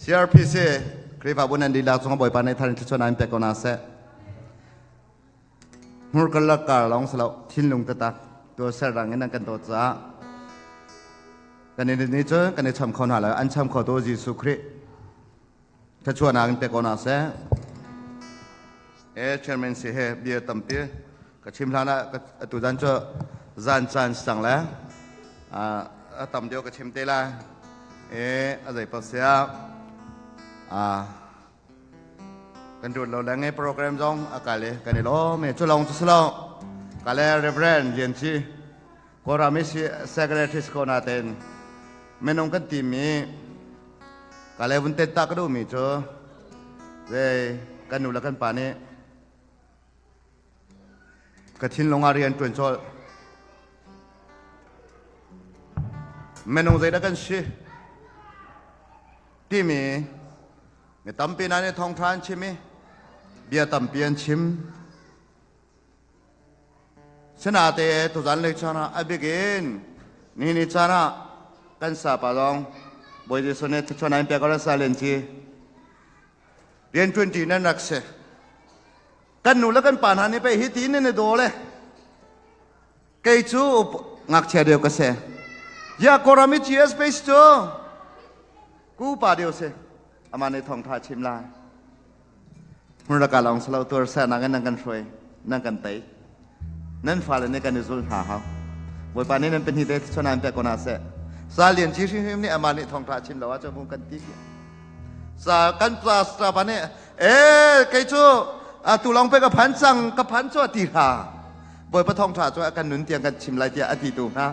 CRPC Khrihfabu nan dihlak cung Bawipa nih thar in thluachuah in pek ko hna seh. Hmurka le kar lawng si lo, thinlung taktak tuahser rang in an kan dawt caah kan i nih cun kan i cham kho hna lo. An cham khotu Jesuh Khrih thluachuahnak in pek ko hna seh. E chairman si he bia tampi ka chim hlan ah atu zan cu zan caan sang le a tam deuh ka chim te lai. E a zei pa sia kan ruat lo le nge program zong a kal i kan i lawm e cu lawng cu si lo kale Reverend Lian Ci Kawlram i secretary ko na ten minung kan timi kale vun tet ta ka duhmi cu zei kan nu le kan pa nih Ka thinlung ah rian ṭuan colh. Minung zeidah kan si timi mi tampi hna nih thawngṭha an chim i bia tampi an chim. Sinate tuzan lei caan ah a bik in nihin ni caan ah kan sapa zong Bawi Jesuh nih thluachuah in pek ko sa len ci rian ṭuanṭi nan rak si. Kan nu le kan pa hna nih pei hi ti nan i daw le kei cu ngakchia deuh ka si. Ya Kawlram i GS base cu ku pa deuh si. Amah nih thawngtha chim lai. Hmurka lawng salo tuar sa nak in nan kan hruai, nan kan tei. Nan fale nih kan i zul hna hau. Bawipa nih nan pahnih te chona in pek ko hna seh. Sa lian ci hrimhrim nih amah nih thawngtha chim lo ahcun vung kan ti. Sa kan pastor pa nih e kei cu tu lawng pe ka phan cang ka phan cu a ti hna. Bawipa thawngtha cu a kan nun tiang kan chim lai tiah a ti tu hna.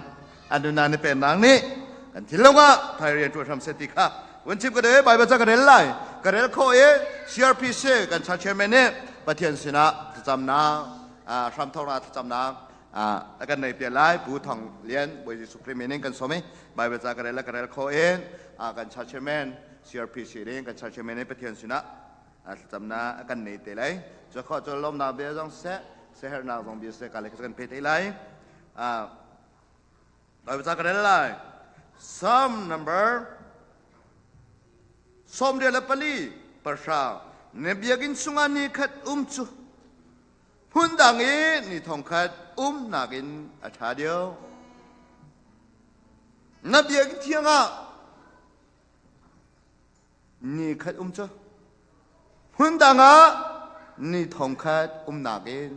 An nunnak ni pennak nih kan thinlung ah thai rian ṭuan hram seh ti kha vun chim ka de Bible ca ka rel lai ka rel khawh i CRPC kan cha chairman nih Pathian sinah thlacamnak hramthawknak thlacamnak a kan nei piak lai Pu Thong Lian Bawi Jesuh Khrih min in kan sawm i Bible ca ka rel ka rel khawh in kan cha chairman CRPC ding kan cha chairman nih Pathian sinah thlacamnak a kan nei te lai cu khawh cu lawmnak bia zong seh sehernak zong bia seh ka le kan pe te lai. Bible ca ka rel lai. Psalm number 94. Na biakinn chungah ni khat um cu hmun dang i ni thong khat um nakin a ṭha deuh. Na biakinn thiang ah ni khat um cu hmun dang ah ni thong khat um nakin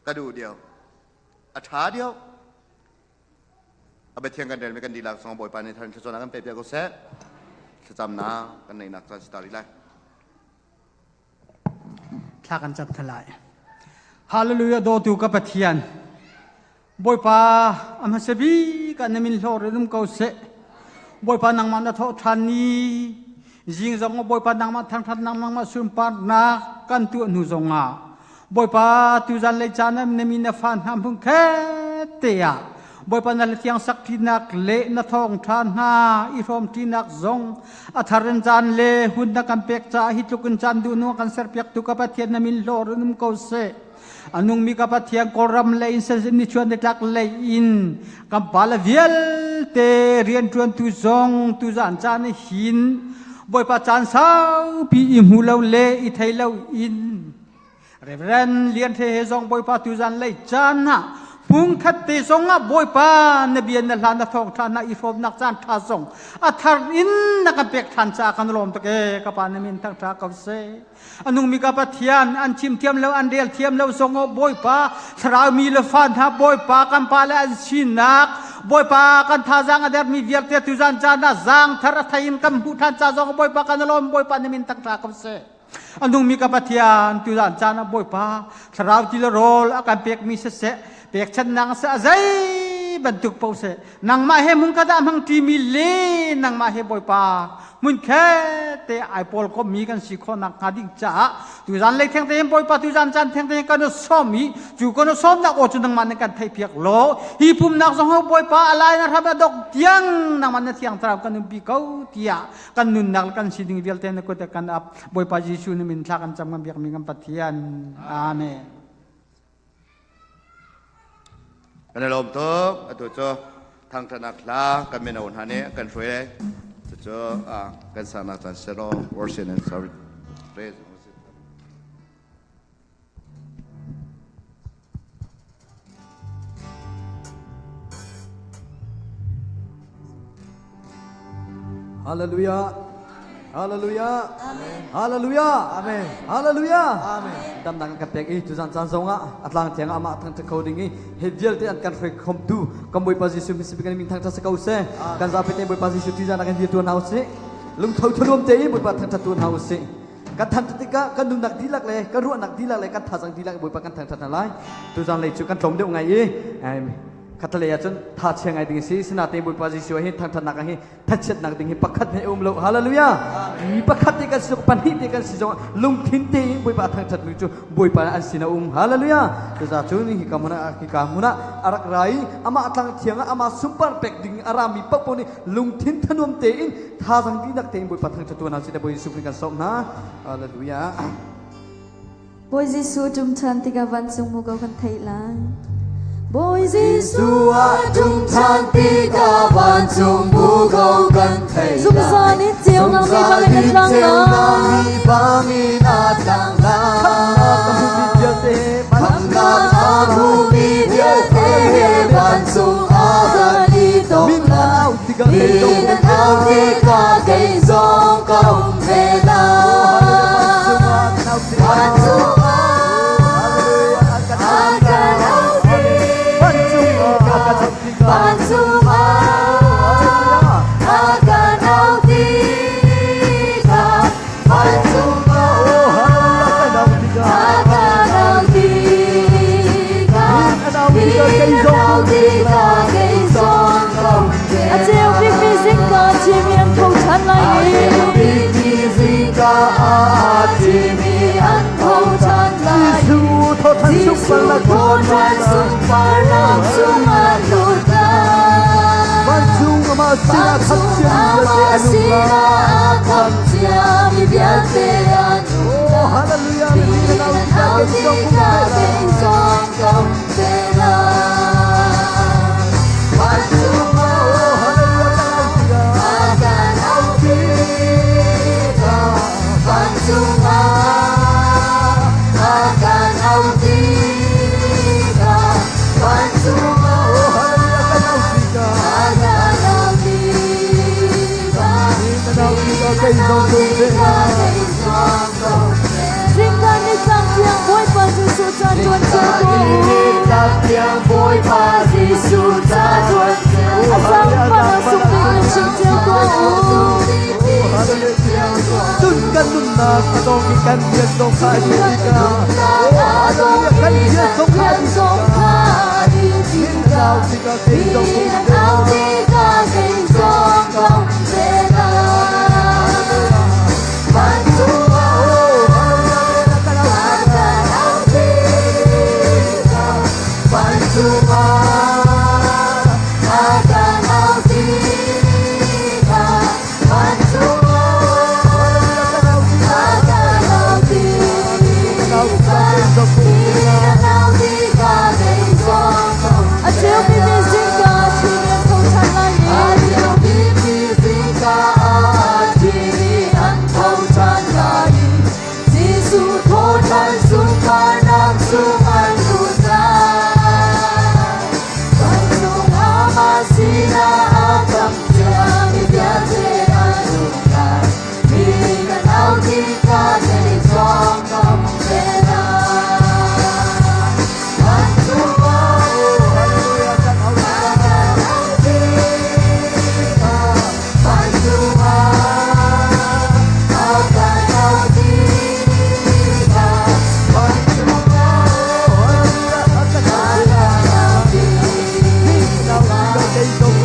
Ka duh deuh. A ṭha deuh. A biathiang kan relmi kan dihlak song Bawipa nih thar in thluachuahnak kan pe piak ko seh. Thlacamnak kan neihnak caan si ta rih lai. Thla kan cam thalai. Hallelujah dawtu ka Pathian. Bawipa a hmasa bik ah na min hlawr in um ko seh. Bawipa nangmah na thawh ṭhan ni zing zong Bawipa nangmah thangṭhat nangmah sunparnak kan tuah hnu zongah Bawipa tuzan lei caan ah na mi na fa hna hmun khet te ah Bawipa na thiang sak ṭinak le na thawngṭha hna i hrawm ṭinak zong a thar in caan le hun na kan pek caah hi tluk in caan duh nu kan serpiak tu ka Pathian na min hlawr in um ko seh. A nungmi ka Pathian Kawlram lei in ni chuan tlak lei in kan pale vialte rianṭuantu zong tuzan caan hin Bawipa caan saupi i hmu lo le i thei lo in Reverend Lian Hre he zong Bawipa tuzan lei caan ah hmungkhat te zong ah Bawipa na bia na hla na thawngṭha na i hrawmnak caan ṭha zong a thar in na kan pek ṭhan caah kan lawm tuk ee ka pa na min thangṭha ko seh. A nungmi ka Pathian an chim thiam lo an rel thiam lo zong aw Bawipa thlarau mi le fa hna Bawipa kan pa le an sinak Bawipa kan thazaang a dermi vialte tuzan caan ah zaang thar a thei in kan hmuh ṭhan ca zong Bawipa kan lawm Bawipa na min thangṭha ko seh. A nungmi ka Pathian tuzan caan ah Bawipa thlarau ti le rawl a kan pekmi siseh pekchannak seh a zei bantuk paoh seh nangmah he hmun khat ah hmang ṭimi le nangmah he Bawipa hmunkhat te ai pawl kommi kan si khawh nak hnga ding caah tuzan lei theng te Bawipa tuzan caan theng te kan sawm i cu kan sawmnak aw cu nangmah nih kan theih piak law hi pumnak zong ho Bawipa alai na hram a dok tiang nangmah na thiang thlarau kan umpi ko tiah kan nunnak le kan sining vialte na kut kan ap Bawipa Jesuh na min thla kan cam kan biakmi kan Pathian. Amen. Kan i lawm tuk. Atu cu thangṭhatnak hla kan mino hna nih kan hruai. Cucu kan saknak caan selaw worship and sorry praise. Hallelujah. Hallelujah. Amen. Hallelujah. Amen. Hallelujah. Amen. Damnak kan pek i tuzan caan zong ah atlang thiang ah amah thang kho ding i he vialte an kan hroi khom tu kan Bawipa Jesuh Christ kan min thang sa ko se kan zapi te Bawipa Jesuh tizan kan dir tuan hau si lungtho thanuam te i Bawipa thang tuan hau si kan than tikah kan nunnak dihlak le kan ruahnak dihlak le kan thazang dihlak Bawipa kan thangthat hna lai tuzan lei cu kan tlawm deuh ngai i khatalei ahcun tha chia ngai ding si sinatein Bawipa Jesuh hi thangthatnak hi thachiatnak ding hi pakhat he um lo hallelujah mi pakhat te kan si pahnih te kan si zong lungthin te in Bawipa thangthat mi cu Bawipa an sin a um hallelujah cuza cun hi ka hmun ah hi ka hmun ah a rak ra i amah tlang thiang ah amah sunpar pek ding a rami paohpaoh nih lungthin thanuam tein thazang dihlak tein Bawipa thangthat tuan hna sih Bawi Jesuh kan sawm hna hallelujah Bawi Jesuh ṭum ṭhan tikah vancung muko kan theih lai. Bawi Jesuh a ṭum ṭhan tikah vancung muko kan theih lai. Zungzal in ceunak mi bangin a tlang lai. Bangin a tlang lai. Khamnak a hmumi vialte he vancung ah kan i tong lai. Min an au tikah kei zong ka um ve lai. Vancung ah a kan au tikah, vancung ah a kan au tikah, vancung ah a kan au tikah, min an au tikah kei zong ka um ve A ceu bikmi zingka cimi an tho ṭhan lai A i ceu bikmi zingka ah cimi an tho ṭhan lai i Jesuh tho ṭhan sunparnak chungah lut lai. Vancung amah sinah Vancung amah sinah a khamh ciami vialte an um lai. Hallelujah. Min an au tikah kei zong ka um ve lai. Vancung ah a kan au tikah, vancung ah a kan au tikah, vancung ah a kan au tikah, min an au tikah kei zong ka um ve Zingka ni tlak tiang Bawipa Jesuh ca ṭuan cio ko u. Bawipa Jesuh ca ṭuan A zaangfah a sung bik in chim cio ko u. Cun kan nunnak a dong i kan rian zong kha a dih tikah Kan rian zong kha a dih tikah, min an au tikah kei zong ka um ve lai. Vancung ah a kan au tikah, vancung ah a kan au tikah, vancung ah a kan au tikah, min an au tikah kei zong ka um A ceu bikmi zingka cimi an tho ṭhan lai A i ceu bikmi zingka ah cimi an tho ṭhan lai i Jesuh tho ṭhan sunparnak chung an lut lai. Vancung amah sinah a khamh ciami vialte an um lai. Min an au tikah kei zong ka um ve lai. Vancung ah a kan au tikah, vancung ah a kan au tikah, vancung ah a kan au tikah,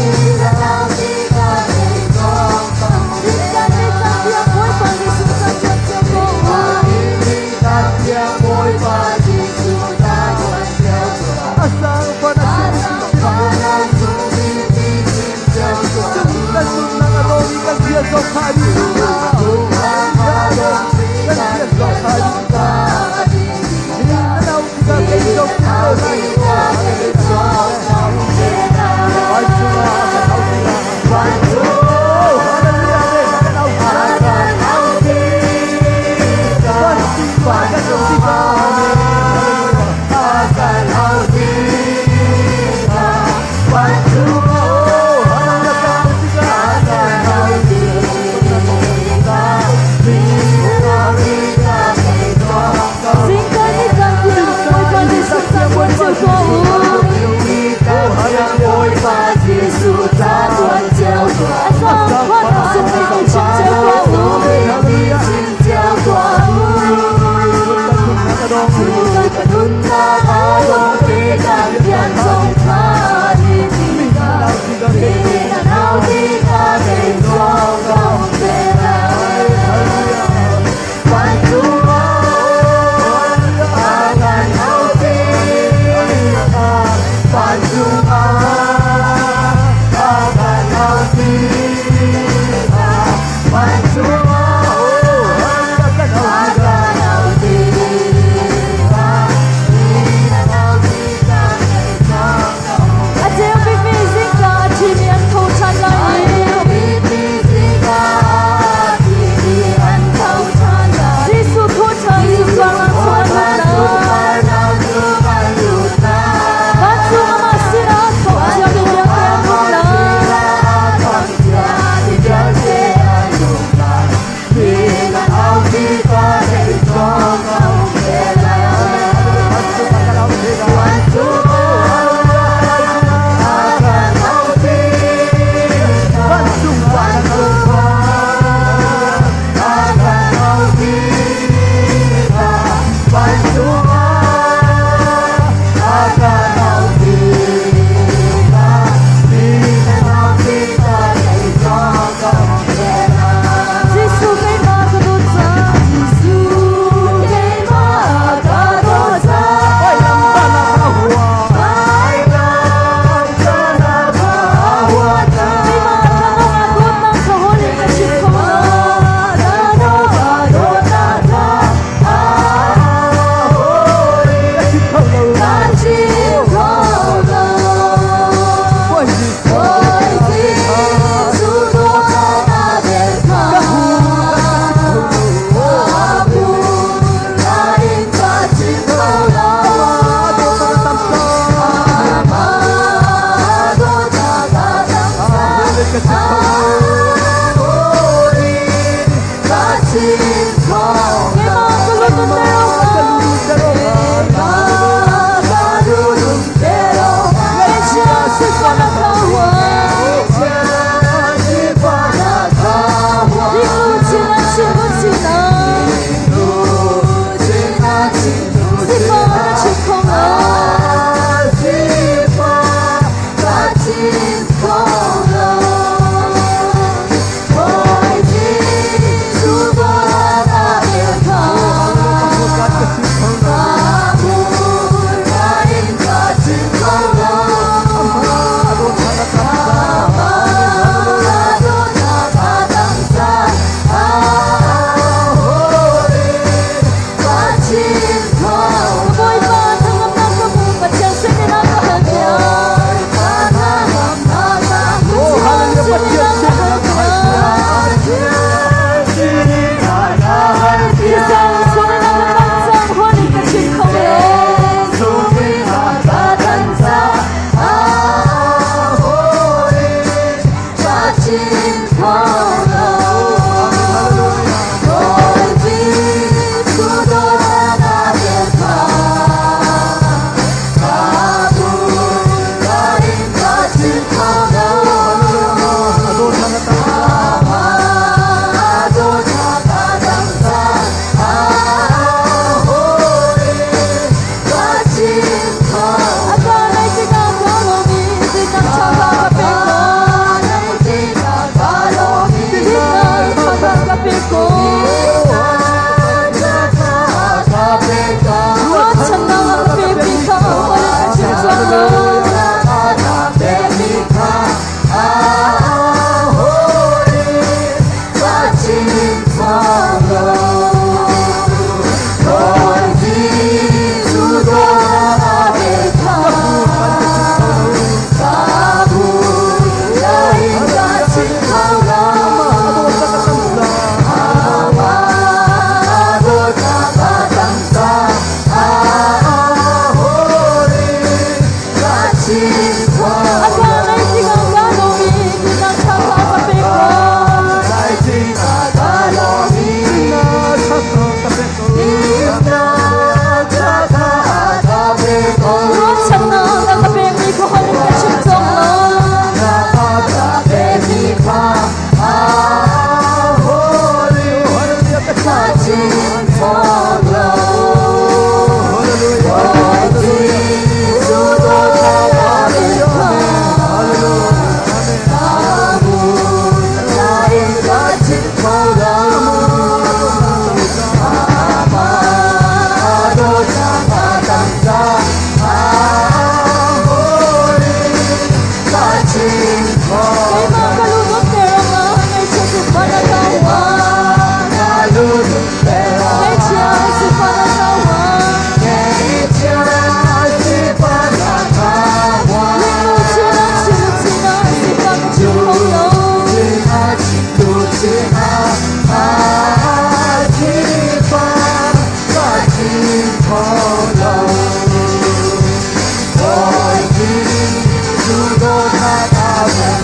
Oh.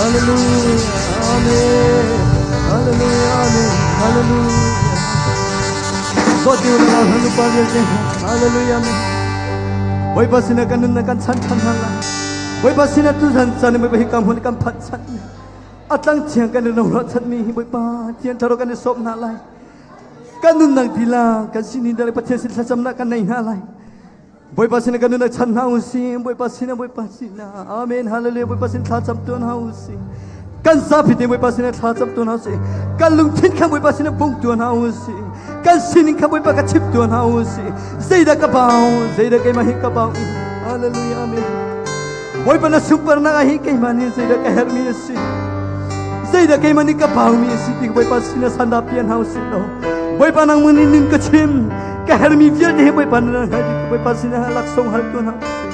Hallelujah. Amen. Hallelujah. Amen. Hallelujah. Dawt u na hanu pa vialte. Hallelujah. Amen. Bawipa sinah kan nunnak kan chan than hna lai. Bawipa sinah tu zan chan Bawipa hi kam hun kan phanh chan. Atlang thiang kan i ro chan mi hi Bawipa thiang tharo kan i sawm hna lai. Kan nunnak dila kan sinin dal Pathian sin thlacamnak kan nei hna lai. Bawipa sin kan nunnak chan hna usih. Bawipa sin Bawipa sin Amen. Hallelujah. Bawipa sin thla cam tuan hna usih. Kan zapi te Bawipa sin thla cam tuan hna usih. Kan lungthin kha Bawipa sin bung tuan hna usih. Kan sining kha Bawipa ka chip tuan hna usih. Zeidah ka bau, zeidah keimah hi ka bau. Hallelujah. Amen. Bawipa na sunparnak ah hi keimah nih zeidah ka herhmi a si. Zeidah keimah nih ka baumi a si ti Bawipa sin ah sanda pian hna usih law. Bawipa nangmah nih nin ka chim. Ka hermi vialte hi Bawipa na hal dih. Bawipa sin ah laksawng hal tu hna usih.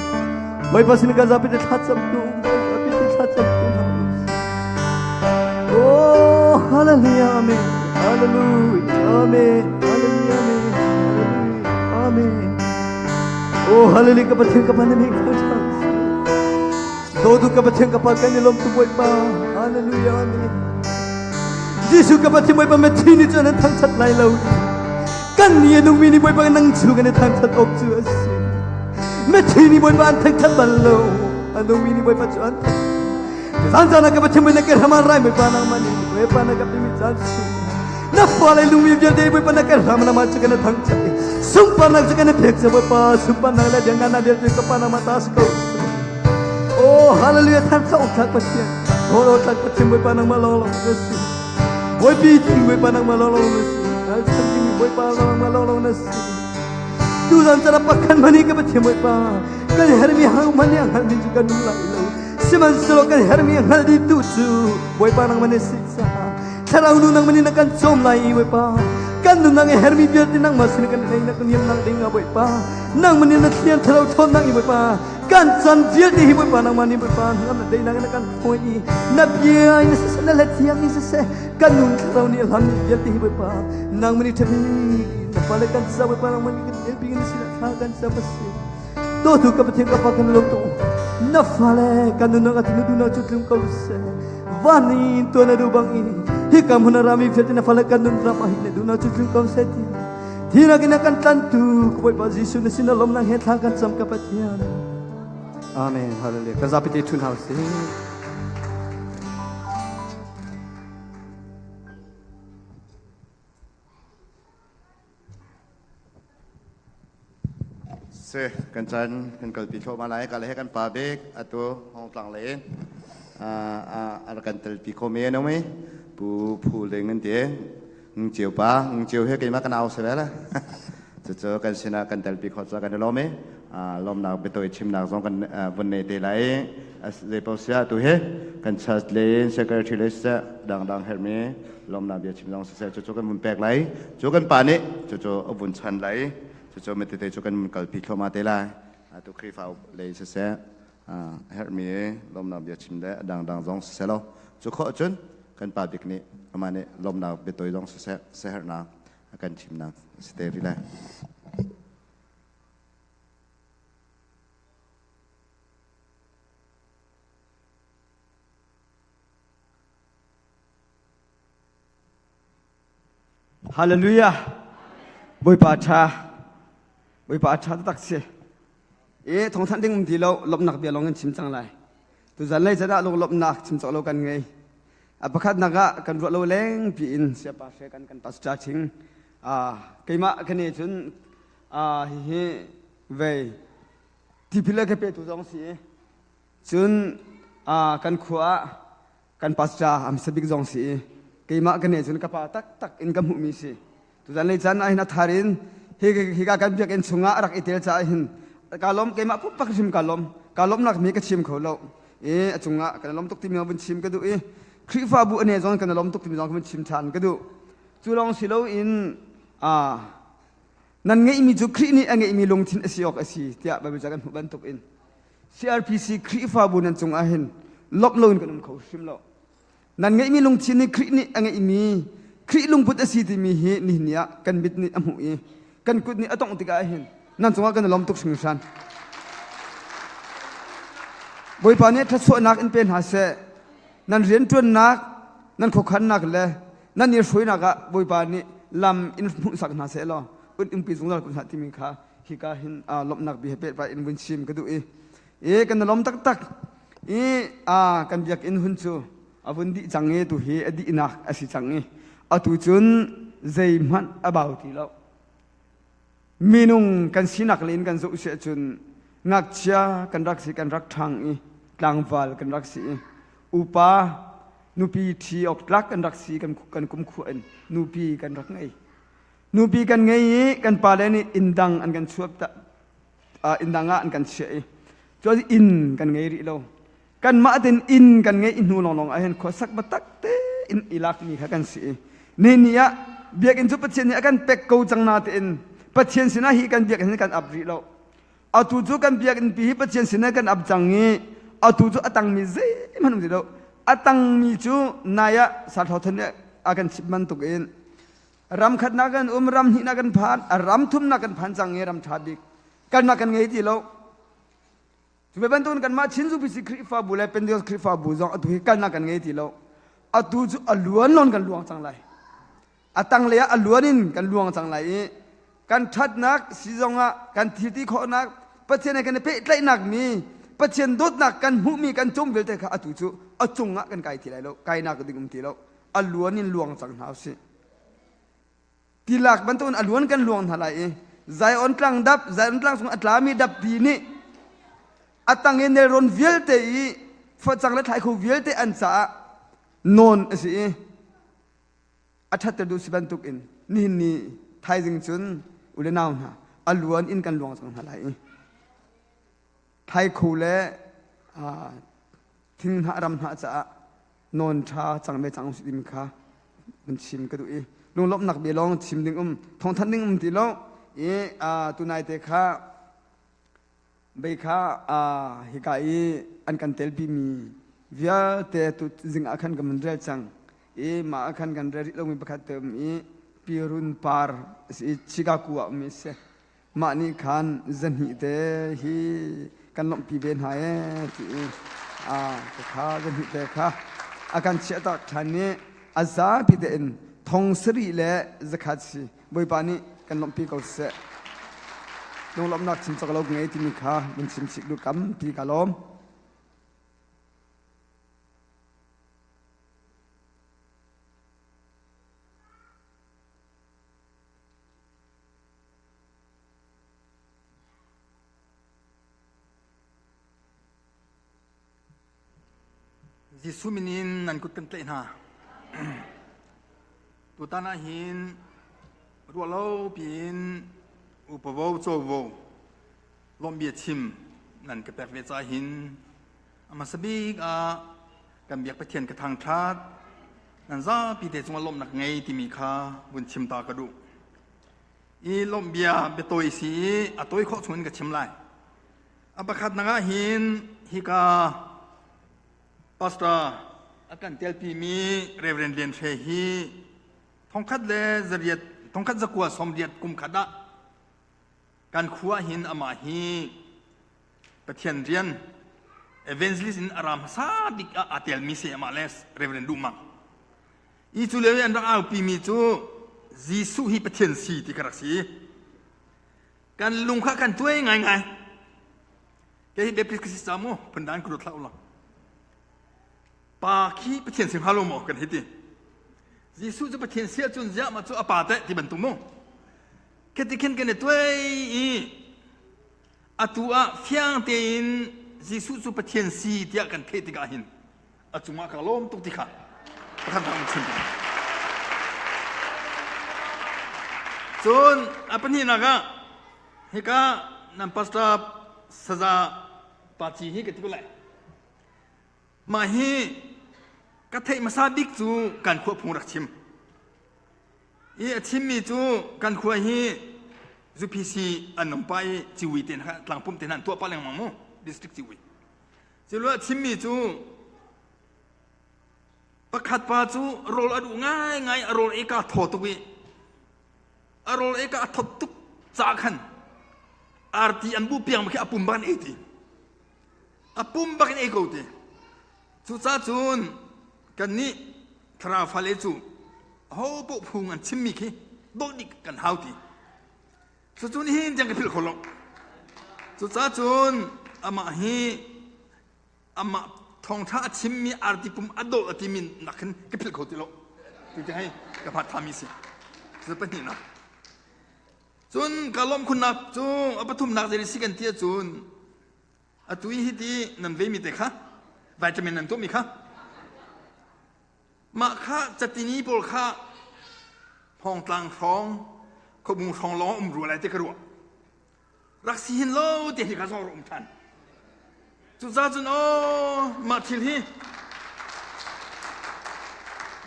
Bawipa sin ka zapi te thlacam tu, zapi te thlacam tu hna usih. Oh, hallelujah, amen. Hallelujah, amen. Hallelujah, amen. Hallelujah, amen. Oh, hallelujah, ka Pathian ka pa na mi ka Dodu ka Pathian ka pa kan i lawm tu Bawipa. Hallelujah, amen. Jesuh ka Pathian Bawipa me thi ni cu nan thangthat lai lo. Kan ni a nungmi nih Bawipa nang cu kan i thangthat awk cu a si. Me thi nih Bawipa an thangthat bal lo. A nungmi nih Bawipa cu an thangthat. Zan zan ah ka Pathian na ka ram rai Bawipa nangmah nih Bawipa na ka pimi caan su. Na fale lungmi vialte Bawipa na ka ram nama cu kan i thangthat. Sunparnak cu kan i pek ca Bawipa sunparnak le biangan vialte ka pa nangmah ta si ko. Oh hallelujah thangthat awk tlak Pathian. Hol awk tlak Pathian Bawipa nangmah lawnglawng na si. Bawipi ding Bawipa nangmah lawnglawng na si. Ralchan ding Bawipa nangmah lawnglawng na si. Tuzan cara pakhan mani ka Pathian Bawipa kan hermi hang mani ang hal min cu kan nung lai lo. Sihmanhsehlaw kan hermi hngal dih tu cu Bawipa nangmah na si caah Thlarau nu nangmah nih na kan cawm lai i Bawipa kan nunnak i hermi vialte nangmah sin kan nei na kan niamnak ding ah Bawipa nangmah nih na thian thlarau ṭhawnnak i Bawipa kan chan vialte hi Bawipa nangmah nih Bawipa na deinak na kan thawi i na bia in siseh na let thiang in siseh kan nun thlarau nih hlam vialte hi Bawipa nangmah nih ṭhabi na fale kan ca Bawipa nangmah nih kan elpi in si thla kan cam a si Dawtu ka Pathian ka Pa kan lawm tuk na fale kan nunnak a tinu duhnak cu tlung ko seh van in tuan a duh bang in hika hmun a rami vialte na fale kan nun ram ah hin na duhnak cu tlung ko seh ti thinak in a kan tlantu ka Bawipa Jesuh na sin a lawmnak he thla kan cam ka Pathian. Amen. Hallelujah. Kan zapi te thun hau si. Si kan chan kan kalpi thluahmah lai ka le he kan pa bik atu Hong Tlang lei in a rak kan telpi kho mi an um i Pu Phu Ling an ti Ng Ceu pa Ng Ceu he keimah kan au si ve le cucu kan sinah kan telpi kho ca kan i lawm i lawmnak biatawi chimnak zong kan vun nei te lai zeipaoh siah tu hi kan church lei in secretary lei siseh dangdang herhmi lawmnak bia chim zong siseh cucu kan vun pek lai cu kan pa nih cucu a vun chan lai cucu mitete cu kan vun kalpi thluahmah te lai atu Khrihfa lei siseh herhmi lawmnak bia chim le dangdang zong siseh lo cu khawh cun kan pa bik nih amah nih lawmnak biatawi zong siseh siaherhnak a kan chimnak si te rih lai. Hallelujah. Bawipa ṭha. Bawipa ṭha taktak si. E thawngthanh ding um ti lo lawmhnak bia lawng in chim cang lai. Tuzan lei zan ah lunglawmhnak chim cawk lo kan ngei. A pakhatnak ah kan ruah lo leng piin siapa hre kan kan pastor ching. Keimah ka ne cun hihi vei tipil a ka petu zong si. Cun kan khua ah kan pastor am sabik zong si i keimah ka ne cun ka pa taktak in ka hmuhmi si. Tuzan lei caan ah hin a thar in hika kan biakinn chungah a rak i tel caah hin ka lawm keimah pumpak hrim ka lawm ka lawmnak mi ka chim kho lo i a cungah kan lawm tuk timi vun chim ka duh i Khrihfabu ane zong kan lawm tuk timi zong vun chim ṭhan ka duh. Cu lawng si loin nan ngeihmi cu Khrih nih a ngeihmi lungthin a si awk a si tiah Baibal ca kan hmuh bantuk in CRPC Khrihfabu nan cungah hin lawmh loin kan um kho hrim lo. Nan ngeihmi lungthin nih Khrih nih a ngeihmi Khrih lungput a si timi hi nihin ni ah kan mit nih a hmuh i kan kut nih a tongh tikah hin nan cungah kan i lawm tuk hringhran. Bawipa nih thluachuahnak in pe hna seh. Nan rianṭuannak, nan khuakhannak le nan i hruainak ah Bawipa nih lam in hmuhsak hna seh law un umpi zungzal ko hna timi kha hika hin lawmhnak bia he pehtlai in vun chim ka duh i i kan i lawm taktak i kan biakinn hun cu a vun dih cang i tu hi a dihnak a si cang i atu cun zeihmanh a bau ti lo. Minung kan sinak le in kan zoh si ahcun ngakchia kan rak si kan rak ṭhang i tlangval kan rak si i upa nupi ṭhi awk tlak kan rak si kan kan kumkhua in nupi kan rak ngei. Nupi kan ngei i kan pale nih inn dang an kan chuap ta inn dang ah an kan chiah i cun inn kan ngei rih lo. Kanmah tein inn kan ngeih hnu lawnglawng ah hin khuasak biatak tein i lakmi kha kan si i ni ni ah biakinn cu Pathian nih a kan pek ko cang na tein Pathian sinah hi kan biakinn hi kan ap rih lo. Atu cu kan biakinn pi hi Pathian sinah kan ap cang i atu cu a tangmi zeihmanh um ti lo. A tangmi cu nai ah Sarthawthan nih a kan chimh bantuk in ram khatnak kan um, ram hnihnak kan phan, ram thumnak kan phan cang i ram ṭha bik kalnak kan ngei ti lo. Cu ve bantukin kanmah Chin UPC Khrihfabu le Pentecost Khrihfabu zong atu hi kalnak kan ngei ti lo. Atu cu a luan lawn kan luang cang lai. A tanglei ah a luan in kan luang cang lai i kan ṭhatnak si zongah kan thilti khawhnak Pathian he kan i pehtlaihnak mi Pathian dawtnak kan hmuhmi kan cung vialte kha atu cu a cungah kan kai ti lai lo kainak ding um ti lo a luan in luang cang hna usih. Tilak bantukin a luan kan luang hna lai i Zion tlang dap, Zion tlang chung a tlami dapti nih a tang i nelrawn vialte i facang le thlaikho vialte an caah nawn a si i a ṭhatter duh si bantukin nihin ni thaizing cun u le nau hna a luan in kan luang cang hna lai i thlaikho le thinghnah ram hna caah nawn ṭha cang ve cang usih timi kha hun chim ka duh i lunglawmhnak bia lawng chim ding um thawngthanh ding um ti lo i tunai te kha bei kha hika i an kan telpi mi vialte tu zing ah khan kan mun rel cang i mah ah khan kan rel rih lomi pakhat te um i pirun par si Chicago ah um i si Mah nih khan zahnih te hi kan lawmhpi ve hna ee ti i kha zahnih te kha a kan chiahtak ṭhan i a zapi tein thong sarih le zakhat si Bawipa nih kan lawmhpi ko seh. Lunglawmhnak chim cawk lo ngei timi kha vun chim chih duh kam ti ka lawm. Jesuh min in nan kut kan tlaih hna. Tutan ah hin ruahlo piin upavo covo lawmhbia chim nan ka pek ve ca hin a hmasa bik ah kan biak Pathian ka thangṭhat nan zapi te cungah lawmhnak ngei timi kha vun chim ta ka duh. I lawmhbia biatawi si i a tawi khawh chungin ka chim lai. A pakhatnak ah hin hika pastor a kan telpimi Reverend Lian Hre hi thongkhat le zariat thongkhat zakua sawmriat kum khat ah kan khua hin amah hi Pathian rian evangelist in a ra hmasa bik ah aa telmi si amah le Reverend Duh Mang. I cu lio i an rak aupimi cu Jesuh hi Pathian si ti kha rak si. Kan lung kha kan tuai ngaingai. Kei hi Baptist ka si ca mu phundan ka ruat hlah u law. Pa khi Pathian si hnga lo maw kan hei ti. Jesuh cu Pathian si ahcun ziah mah cu a pa teh ti bantuk mu. Khiti khin kan i tuai i atu ah fiang tein Jesuh cu Pathian si tiah kan theih tikah hin a cungah ka lawm tuk ti kha pakhat dang chim cun a pahnihnak ah hika nan pastor saza paci hi ka ti ko lai mah hi ka theih hmasa bik cu kan khua phung rak chim i a chimmi cu kan khua hi UPC an um pa i ciwi te hna tlangpum te hna an tuah pah lengmang mu district ciwi Cu a chimmi cu pakhat pa cu rawl a duh ngaingai a rawl ei ka thaw tuk i a rawl ei ka a thawt tuk ca khan arti an bu piang khi a pum bak in ei ti a pum bak in ei ko ti cucaah cun. Kannih thlarau fale cu aho paoh phung an chimmi khi dawh dih kan hau ti. Cucu nihin tiang ka philh kho lo. Cucaah cun amah hi amah thawngṭha a chimmi arti pum a dawh a timi nak khin ka philh kho ti lo. Ti hei ka hmat thami si. Cu pahnihnak. Cun ka lawmh khunnak cu a pathumnak zei si kan ti ahcun atu i hiti nan veimi te kha vitamin nan tuahmi kha mah kha catini pawl kha Hmawngtlang hrawng khuabung hrawng lawng um rua lai ti ka ruah rak si hin lo ti hi ka zong um than cucaah cun aw mah thil hi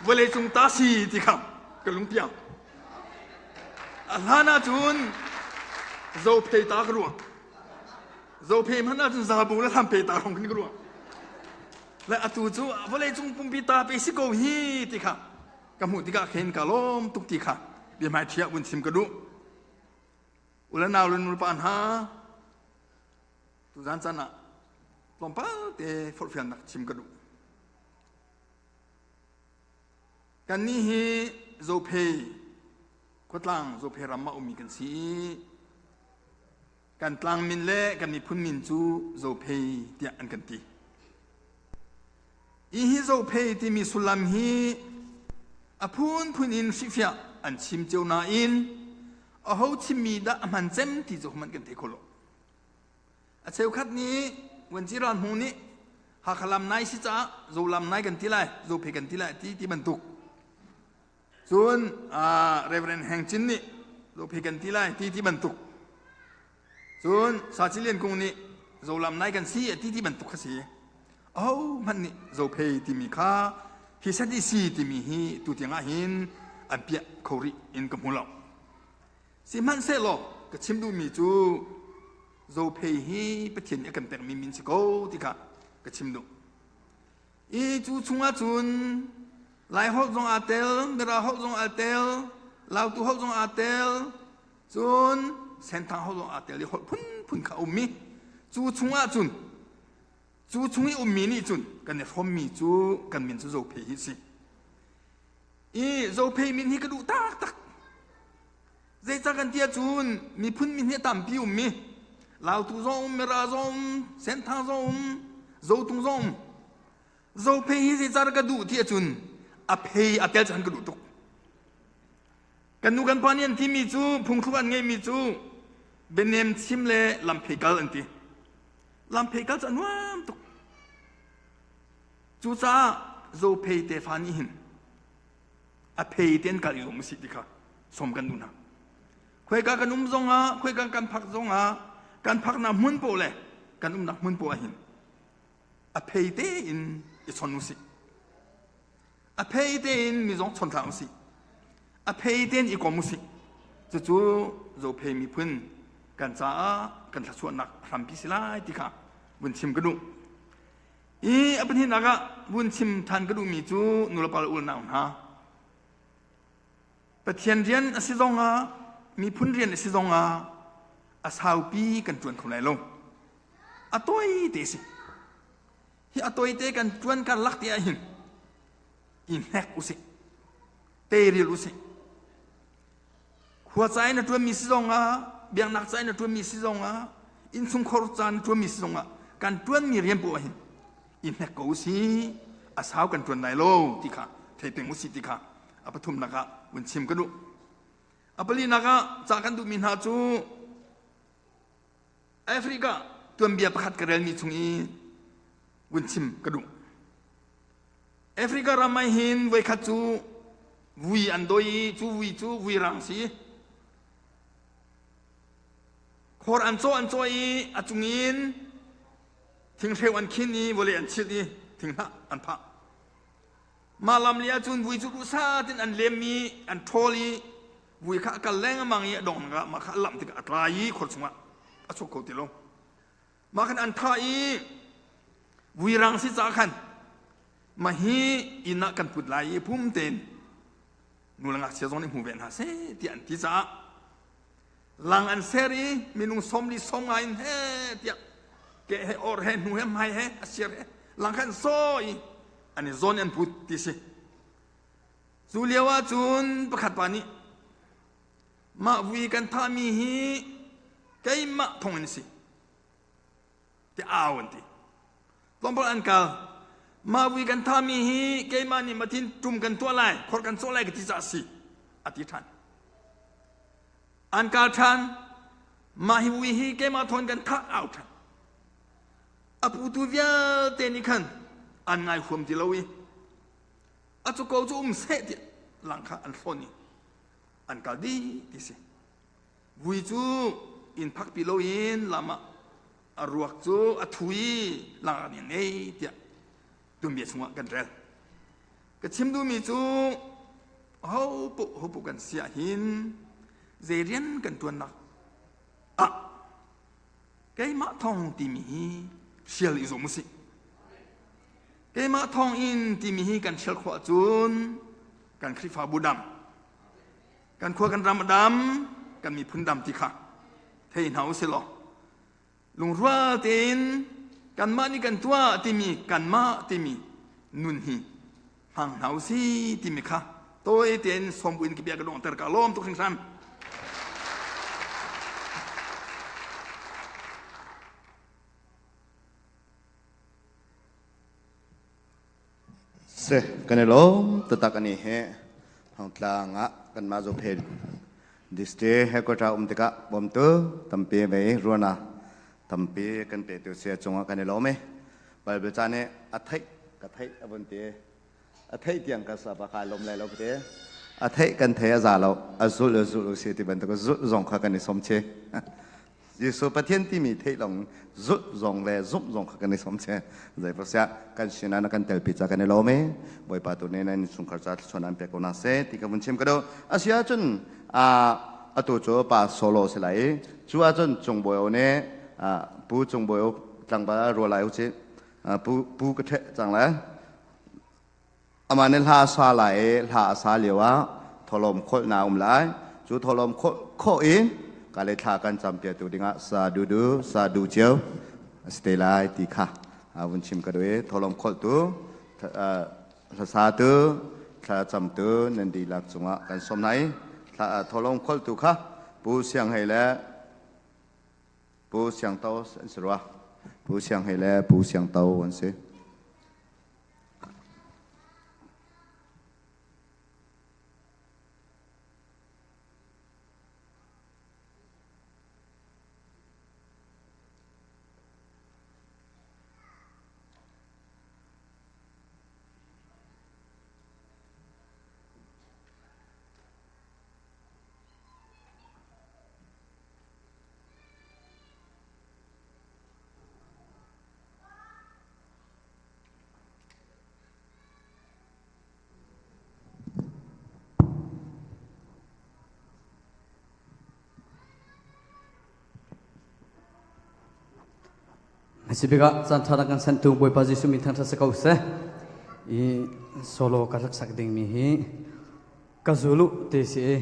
vawleicung ta si ti kha ka lungpiang a hlan ahcun zophei ta ka ruah Zophei hmanh ahcun zabu le hlampe ta hrawng khin ka ruah. Le atu cu vawleicung pumpi ta pe si ko hi ti kha ka hmuh tikah khin ka lawm tuk ti kha biahmai ṭhi ah vun chim ka duh. Ule nau le nulepa hna tuzan caan ah tlawmpal te forhfialnak chim ka duh. Kannih hi Zophei khuatlang Zophei ram ah ummi kan si i Kan tlang min le kan miphun min cu Zophei tiah an kan ti. Hi hi Zophei timi sullam hi a phunphun in hrihfiah an chim cio nain aho chimmi dah a hman cem ti cu hmanh kan thei kho lo. A cheukhat nih Vuanci Ral Hmung nih Hakha lam nai si caah Zolam nai kan ti lai, Zophei kan ti lai ti ti bantuk. Cun Reverend Heng Cin nih Zophei kan ti lai ti ti bantuk. Cun Saci Lian Kung nih Zolam nai kan si ti ti bantuk kha si. Aho hmanh nih Zophei timi kha hi set i si timi hi tu tiang ah hin an piah kho rih in ka hmu lo. Sihmanhsehlaw ka chim duhmi cu Zophei hi Pathian nih a kan pekmi min si ko ti kha ka chim duh. I cu chungah cun Lai holh zong aa tel, Mira holh zong aa tel, Lautu holh zong aa tel, cun Senthang holh zong aa tel i holh phunphun kha a um i cu chungah cun cu chung i ummi nih cun kan i hrawmmi cu kan min cu Zophei hi a si. I Zophei min hi ka duh taktak. Zeicah kan ti ahcun miphun min hi a tampi ummi Lautu zong um, Mira zong um, Senthang zong um, Zotung zong um. Zophei hi zeicah ka duh ti ahcun a phei a tel chan ka duh tuk. Kan nu kan pa nih an timi cu phungthluk an ngeimi cu bianem chim le lamphei kal an ti. Lamphei kal cu a nuam tuk. Cucaah Zophei tefa nih hin a phei te an kal i um si ti kha som kan duh hna. Khuaika kan um zongah, khuaika kan phak zongah, kan phaknak hmun paoh le kan umnak hmun paoh ahhin a phei tein i chon usih. A phei tein mi zong chon hlah usih. A phei tein i kom usih. Cucu Zophei miphun kan caah kan thluachuahnak hrampi si lai ti kha vun chim ka duh. I a pahnihnak ah vun chim than ka duhmi cu nulepa le unau hna Pathian rian a si zongah miphun rian a si zongah a saupi kan ṭuan kho lai lo. A tawi te si. Hi a tawi te kan ṭuan karlak te ah hin i hnek usih. Teiril usih. Khua ca in a ṭuanmi si zongah, biaknak ca in a ṭuanmi si zongah, innchungkhar ca in a ṭuanmi si zongah kan ṭuanmi rian poah hin i hnek ko usih. A sau kan ṭuan lai lo ti kha thei peng usih ti kha a pathumnak ah vun chim ka duh. A palinak ah ca kan duhmi hna cu Africa tuanbia pakhat ka relmi chung i vun chim ka duh. Africa ram ah hin voikhat cu vui an dawi i cu vui cu vui rang si. Khor an cawh an cawh i a cung in thinghreu an khin i vawlei an chilh i thinghnah an phah. Mah lam li ahcun vui cu duhsah tin an lem i an ṭhawl i vui kha a kal lengmang i a dongnak ah mah kha a lamh tikah a tla i khor chungah a chuak kho ti lo. Mah khan an thah i vuirang si caah khan mah hi inn ah kan put lai i pum tein nu le ngakchia zong nih hmu ve hna seh tiah an ti caah lang an ser i minung 40 sawmnga in he tiah ke he or he hnu he hmai he a sir he lang khan saw i. An i zawn an put ti si. Cu lio ahcun pakhat pa nih mah vui kan thahmi hi keimah thong in si ti au an ti. Tlawmpal an kal. Mah vui kan thahmi hi keimah nih matin tum kan tuah lai, khor kan cawh lai ka ti caah si a ti ṭhan. An kal ṭhan. Mah hi vui hi keimah thawng kan thah au ṭhan. A putu vialte nih khan an ngai huam ti lo i a cu ko cu um seh tiah lang kha an hlawn i an kal dih ti si. Vui cu inn phakpi loin lam ah a ruak cu a thu i langak nih a ngei tiah tuanbia chungah kan rel. Ka chim duhmi cu hopoh hopoh kan si ahhin zei rian kan ṭuannak ah keimah thawng timi hi hrial i zuam usih. Keimah thawng in timi hi kan hrial khawh ahcun kan Khrihfabu dam, kan khua kan ram a dam, kan miphun dam ti kha thei hna usih law lungrual tein kanmah nih kan tuah timi kanmah timi nun hi hmang hna usih timi kha tawi tein sawm buin ka bia ka donghter ka lawm tuk hringhran. Se kan i lawm tatak ani he thongtlang ah kan mah zo phe district headquarter um tikah bawmtu tampi vei ruana tampi kan pe tu sia cungah kan i lawm e Bible ca nih a theih ka theih a vun ti a theih tiang ka sa pa ka lawm lai lo ka ti a theih kan thei a za lo a zul a zul si ti bantuk zulh zong kha kan i som che Jesuh Pathian timi theih long zulh zong le zumh zong kha kan i som che zei pasiah kan sinah na kan telpi ca kan i lawm e Bawipa tu ne nan chungkhar ca thluachuah an pek ko na se ti ka vun chim ka do asia cun a atu cu pa solo si lai cu ahcun cungbawi o ne pu cungbawi o tlangval rual lai u ci pu pu ka the cang lai Amah nih hla a sa lai i hla a sa lio ah tholawm kholh na um lai. Cu tholawm khawh in ka le thla kan campiatu dingah sa dudu sa du cio a si te lai ti kha vun chim ka duh i tholawm kholhtu hlasatu thlacamtu nan dihlak cungah kan sawm hna i tholawm kholhtu kha Pu Siang Hei le Pu Siang To an si rua. Pu Siang Hei le Pu Siang To an si. Sibika caan ṭha kan sentu Bawipa Jesuh min thangṭhat si ko seh. I solo ka rak sak dingmi hi ka zulu ti si i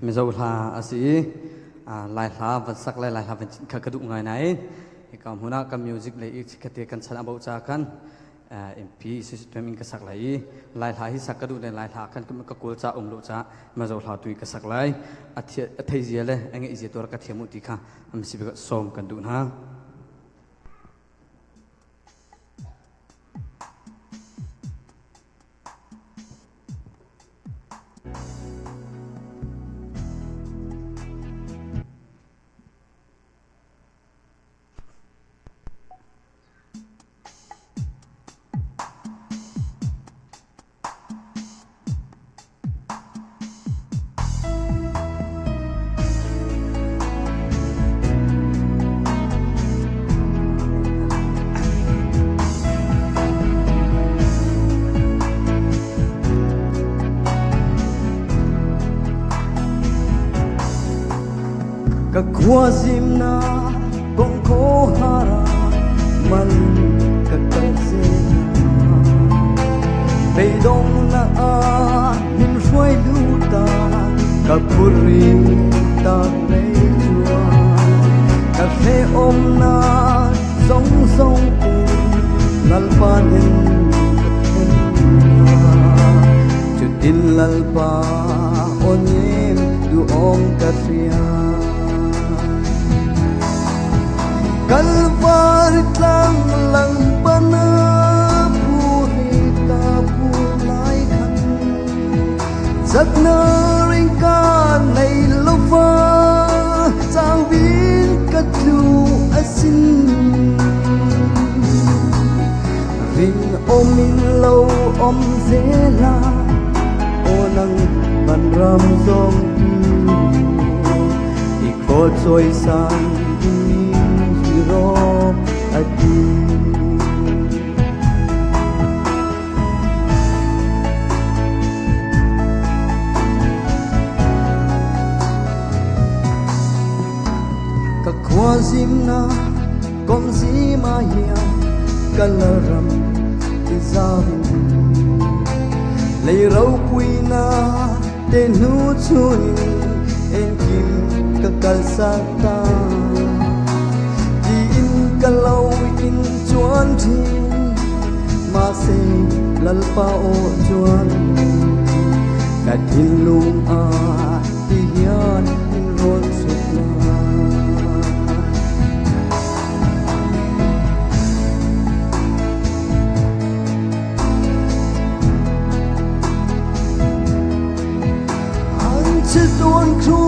Mizo hla a si i Lai hla van sak le Lai hla van kha ka duh ngai nain hika hmun ah ka music le i chikkhatte kan chan a bo ca khan MP system in ka sak lai i Lai hla hi sak ka duh le Lai hla khan ka kawl ca um lo ca Mizo hla tu ka sak lai a thei zia le a ngeih zia tu ka thiam u ti kha am si sawm kan duh hna. Ka khuazim na kong ko hara man ka kal na beidong na a min hruai luta ka phuri ta nei chuan ka hre om na zong zong pu lalpa nin ka then. Chakna ring ka nei lo fa chawin ka tlu asin rin omin lo om zela onang van ram zong tu i kho choi sang hi ro ati ka khua zim na kom zima hiam kalaram ti zawin lei ro pui na te nu chunin en kim ka kal sa ta ti in ka lo in chuan thin ma se lalpa o chuan ka thin lung a ti hian in ron sut la An che tuan khu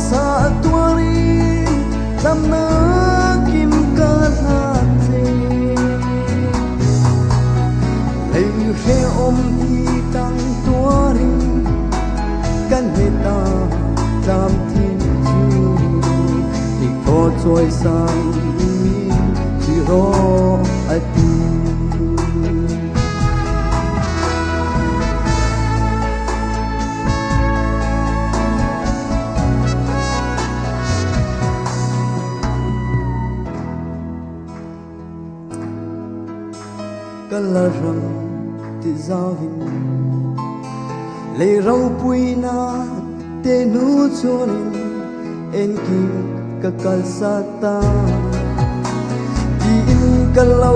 sa tuarin lam na kim ka hlan che lei hre om i tang tuarin kan he ta tlam thin chu i kho choi sang mi chi ro ati kalaram ti zawin lei ro pui na te nu chuanin en kim ka kal sa ta ti in ka lo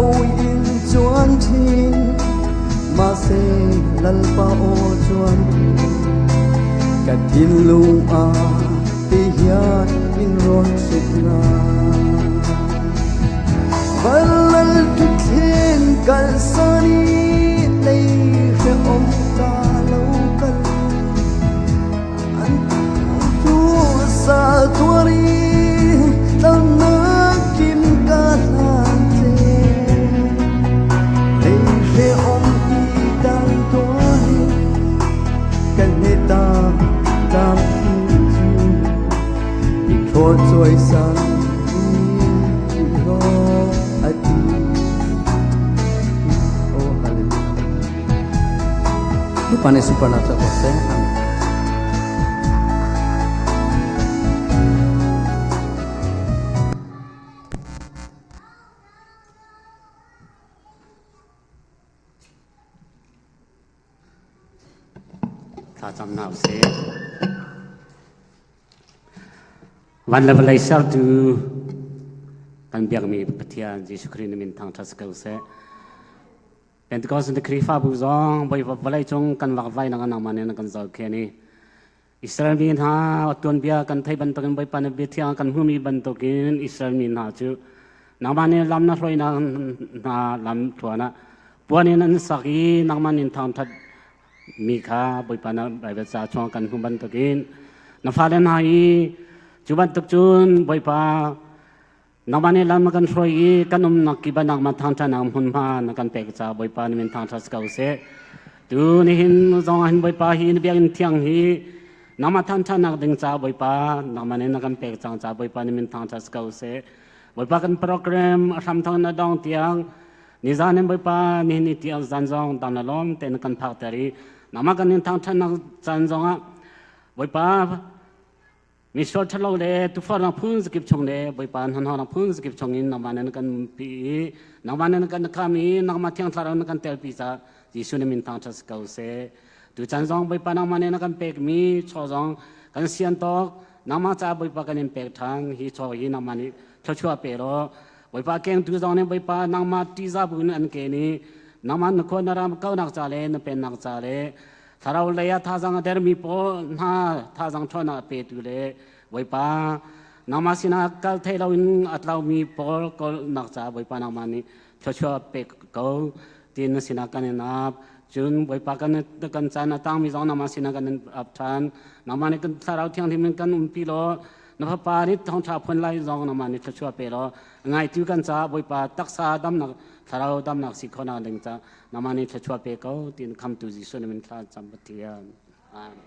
in chuan thin ma se lalpa o chuan ka thin lung a ti hian in ron sik na balal tu thin kal sani lei hre om ta lo kal an tu sa tuari lam na kim ka hlan che lei hre om i tang tuari kan he ta tam tin chu i kho choi sang ro ati oh hallelujah Pane supernatural kose. Amen. Thlacam hna usih. Van le vawlei sertu kan biakmi Pathian Jesuh Khrih na min thangṭhat si ko seh. Pentecost na Khrihfabu zong vawlei cung kan vakvai nak nangmah nih na kan zohkhen i Israel mi hna tuanbia kan theih bantukin Bawipa na bia thiang kan hmumi bantukin Israel mi hna cu nangmah nih lam na hruainak hna lam thluan ah puan in an sak i nangmah nin thangṭhat mi kha Bawipa na Baibal ca chung kan hmu bantukin na fale hna i cu bantuk cun Bawipa nangmah nih lam na kan hruai i kan umnak kip ah nangmah thangṭhatnak hmunhma na kan pek caah Bawipa na min thangṭhat si ko seh. Tu nihin zong ah hin Bawipa hi na biakinn thiang hi nangmah thangṭhatnak ding caah Bawipa nangmah nih na kan pek cang caah Bawipa na min thangṭhat si ko seh. Bawipa kan program a hram thawng na dong tiang nizan in Bawipa nihin ni tiang zan zong dam na lawm tein na kan phakter i nangmah kan in thangṭhatnak caan zongah Bawipa misual ṭhalo le tufornak phun zakip chung le Bawipa hnahnawhnak phun zakip chungin nangmah nih na kan pi i nangmah nih na kan kham i nangmah thiang thlarau na kan telpi caah Jesuh na min thangṭhat si ko seh. Tuchan zong Bawipa nangmah nih na kan pekmi chaw zong kan sian tawk nangmah caah Bawipa kan in pek ṭhan hi chaw hi nangmah nih thluachuah pe law Bawipa kengtu zong nih Bawipa nangmah ṭihzah bu in an ken i nangmah na khua na ram kaunak ca le na pennak ca le thlarau lei ah thazang a dermi pawl hna thazang ṭhawnnak a petu le Bawipa nangmah sinah kal thei loin a tlaumi pawl kawlnak caah Bawipa nangmah nih thluachuah pek ko tiin na sinah kan in ap. Cun Bawipa kan kan caan a tangmi zong nangmah sinah kan in ap ṭhan. Nangmah nih kan thlarau thianghlim in kan umpi law na fapa nih thawngṭha phun lai zong nangmah nih thluachuah pe law ngaitu kan caah Bawipa taksa damnak thlarau damnak si khawhnak ding caah nangmah nih thluachuah pe ko tiin khamtu Jesuh na min thla cam Pathian. Amen.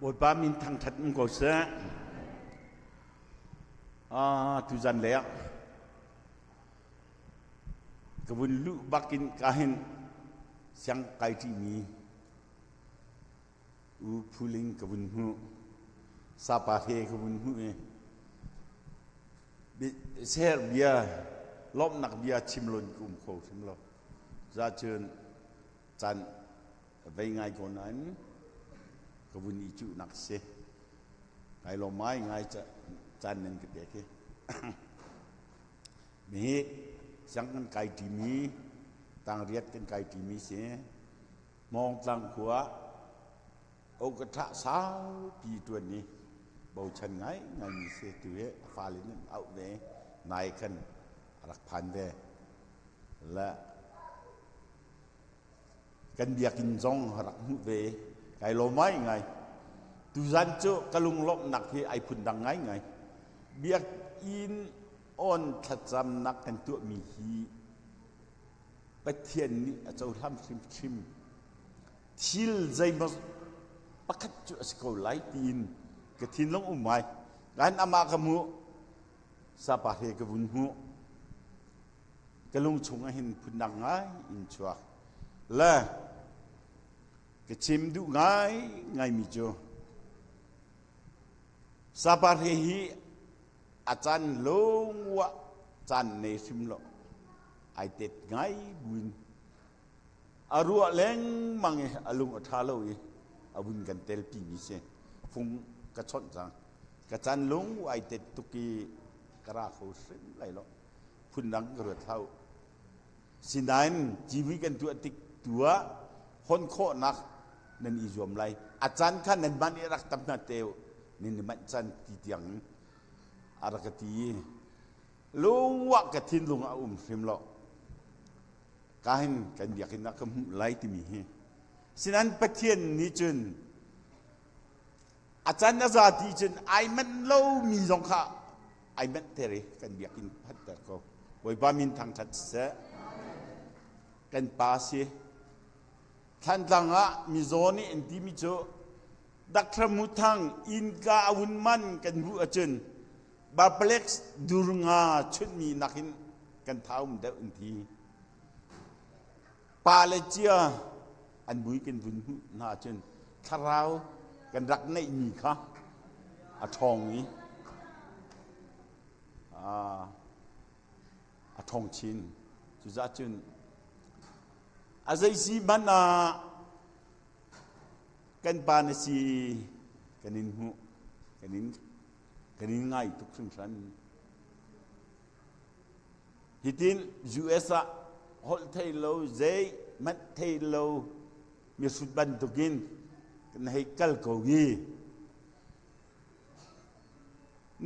Bawipa min thangṭhat um ko seh. Ah, tuzan le ah ka vun luh bakin ka hin siang kai ṭimi u phuling ka vun hmuh sapa he ka vun hmuh i ser bia lawmhnak bia chim lon ka um kho hrim lo za cun caan vei ngai ko nain ka vun i cuhnak si kai lawm ngai ngai caan nan ka pek hi mi siang kan kai ṭimi tangriat kan kai ṭimi si Hmawngtlang khua Okatha saupi ṭuan ni bochan ngai ngai mi si tu hi a fale nih auh ve nai khan a rak phan ve le Kan biakinn zong rak hmuh ve. Kai lawm ngaingai. Tuzan cu ka lunglawmhnak hi ai phundang ngaingai. Biakinn on thlacamnak kan tuahmi hi Pathian nih a cohlan hrimhrim. Thil zeimaw pakhat cu a si ko lai tiin ka thinlung um ngai. Kan amah ka hmuh, sapa he ka vun hmuh. Ka lung chung ah hin phundang ngai in chuak. Le ka chim duh ngai ngaimi cu Sapa he hi a caan lungwa caan nei hrim lo ai tet ngai buin a ruah lengmang i a lung a ṭha lo i a vun kan telpi mi si fung ka chawnh cang ka caan lung ai tet tuk i ka ra kho hrim lai lo phundang ka ruat hlah u. Sinain civui kan tuah tik tu ah hon khawhnak nan i zuam lai. A caan kha nan mah nih rak tam hna te u. Nan i manh caan ti tiang a rak ka ti i lungwah ka thinlung a um hrim lo. Ka hin kan biakinn ah ka hmuh lai timi hi. Sinain Pathian nih cun a can a za ti cun ai manh lomi zong kha ai manh ter i kan biakinn phanter ko. Bawipa min thangṭhat siseh. Kan pa si. Thlantlang ah mizaw nih an timi cu Dr. Muthang innka a vun man kan hmuh ahcun Barplex dur nga chunhmi nakin kan thaum deuh an ti. Pa le cia an mui kan vun hmuh hna ahcun thlarau kan rak ngeihmi kha a ṭhawng i a ṭhawng chin. Cucaah cun a zei si hmanh ah kan pa na si kan in hmuh kan in ngai tuk hringhran. Hitin US ah holh thei lo zei hmanh thei lo mihrut bantukin kan hei kal ko hi.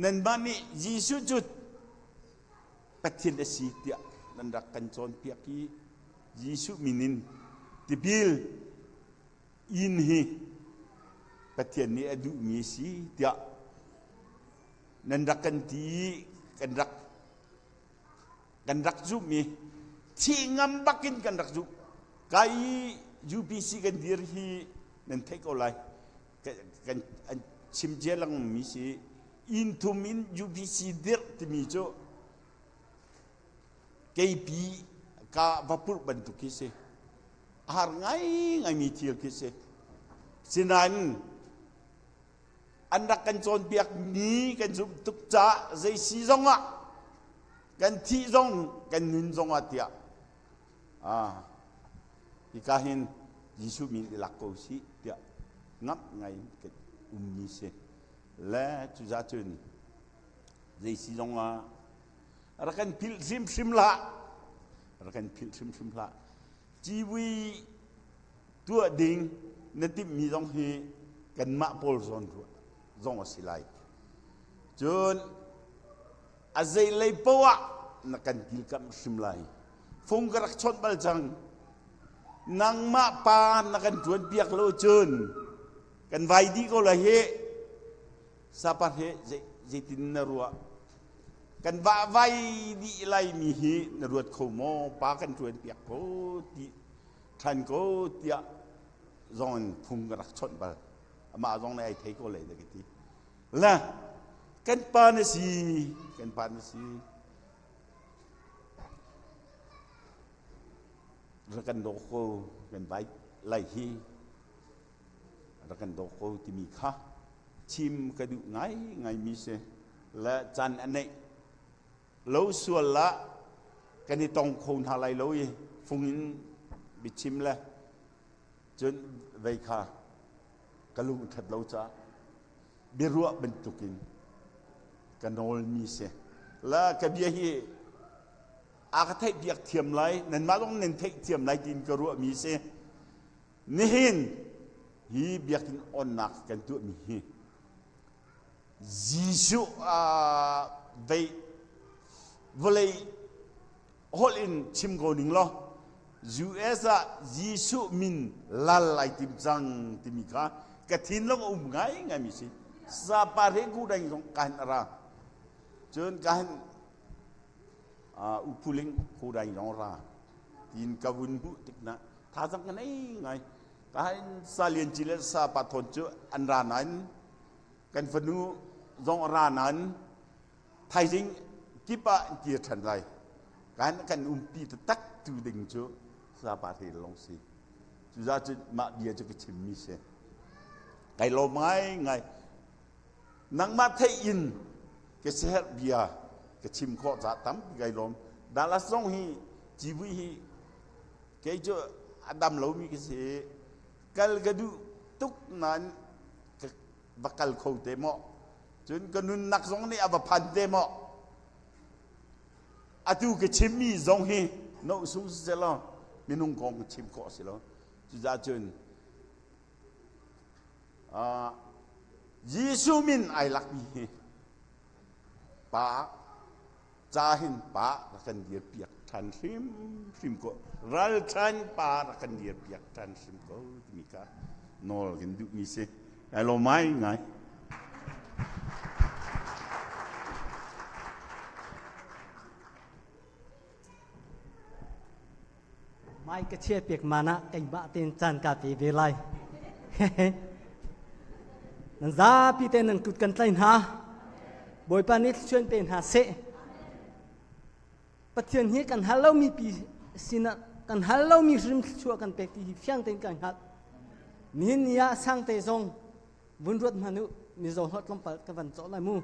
Nanmah nih Jesuh cu Pathian a si tiah nan rak kan cawnpiak i Jesuh min in tipil in hi Pathian nih a duhmi a si tiah nan rak kan ti i kan rak kan rak zumh i thih ngam bakin kan rak zumh. Ka i UPC kan dir hi nan theih ko lai. Kan an chim cia lengmang mi si inn thum in UPC dirh timi cu keipi ka va purh bantuk khi si. A har ngaingai mi thil khi si. Sinain an rak kan cawnpiak mi kan zumh tuk caah zei si zong ah. Kan thih zong kan nun zong ah tiah hika hin Jesuh min i lak ko sih tiah ngamh ngai kan ummi si. Le cuza cun zei si zong ah rak kan philh hrimhrim hlah. Rak kan philh hrimhrim hlah. Civui tuah ding na timhmi zong hi kanmah pawl zawn zong a si lai. Cun a zeilei poah na kan kilkamh hrim lai. Fung ka rak chawnh bal cang. Nangmah pa na kan ṭuan piak lo cun kan vai dih ko lai hi. Sapa he zeitin na ruah? Kan vahvai dih laimi hi na ruat kho maw? Pa kan ṭuan piak ko ti ṭhan ko tiah zong in phung ka rak chawnh bal. Amah zong nih ai thei ko lai da ka ti. La kan pa na si, kan pa na si. Rak kan daw ko, kan vai lai hi. Rak kan daw ko timi kha chim ka duh ngai ngai mi si. Le caan a neih lo sual la kan i tong kho hna lai lo i fung in biachim le cun vei kha ka lung ṭhat lo caah biaruah bantukin ka nawlmi si. La ka bia hi a ka theih piak thiam lai, nanmah zong nan theih thiam lai tiin ka ruahmi si. Nihin hi biakinn onnak kan tuahmi hi Jesuh vei vawlei holh in chim ko ning law US ah Jesuh min lal ai tim cang timi kha ka thinlung a um ngai ngai mi si. Sapa he ku deng zong ka hin ra. Cun ka hin uphuling ku deng zong ra. Tin ka vun hmuh tik na thazang ka nei ngai. Ka hin sa lian ci le sa pa thon cu an ra nain kan fanu zong ra nain thaizing kip ah an kir ṭhan lai. Kan kan umpi taktak tu ding cu sapa te lawng si. Cuza cu mah bia cu ka chimmi si. Kai lawm ngai ngai. Nangmah theih in ka siaherh bia ka chim khawh caah tampi kai lawm. Dallas zong hi civui hi kei cu a dam lomi ka si. Kal ka duh tuk nain ka va kal kho te maw? Cun ka nunnak zong nih a va phan te maw? Atu ka chimmi zong hi no sung si selaw minung kong ka chim khawh si lo. Cucaah cun Jesuh min ai lakmi hi pa ca hin pa rak kan dir piak ṭhan hrimhrim ko. Ralṭhan pa rak kan dir piak ṭhan hrim ko timi kha nawl kan duhmi si. Kai lawm ngai ngai. Mai ka chia pek mana keimah ten caan ka pe ve lai. Nan zapi te nan kut kan tlai hna. Bawipa nih thluachuan pe hna seh. Pathian hi kan hal lomi pi sinah kan hal lomi hrim thluachuah kan pek ti hi fiang tein kan hngalh. Nihin ni ah sangte zong vun ruat hmanh u mizaw hlawt tlawmpal ka van cawh lai mu.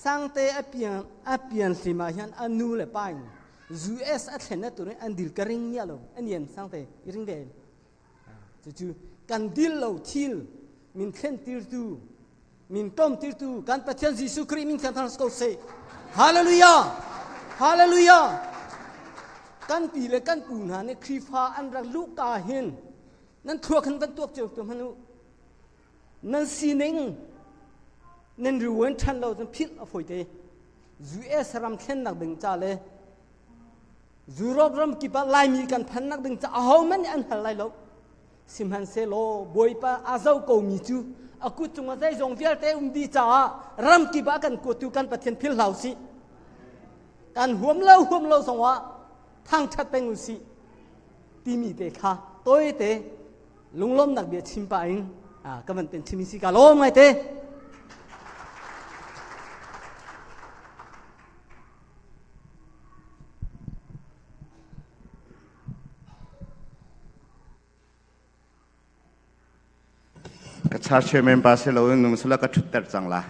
Sangte a pian a pian hlim ah hin a nu le pa in US a thlen na turin an dil ka ring nia lo an yen sangte i ring ve. Cucu kan dil lo thil min thlen tirtu min tom tirtu kan Pathian Jesuh Khrih min thiang thar ko seh. Hallelujah! Hallelujah! Kan pi le kan pu hna nih Khrihfa an rak luh ka hin nan thluak hin van tuak cio tu hmanh u. Nan sining nan riuan ṭhan lo cun philh a fawi te. US ram thlennak ding ca le Europe ram kip ah Laimi kan phannak ding ca ahohmanh nih an hal lai lo. Sihmanhsehlaw Bawipa a zo komi cu a kut cungah zeizong vialte um dih caah ram kip ah kan kuattu kan Pathian philh hlah usih. Kan huam lo huam lo zongah thangṭhat peng usih timi te kha tawite lunglawmnak bia chim pah in ka van ten chim si ka lawm ngai te. Ka church chairman pa si lo in nung sala ka ṭhutter cang la.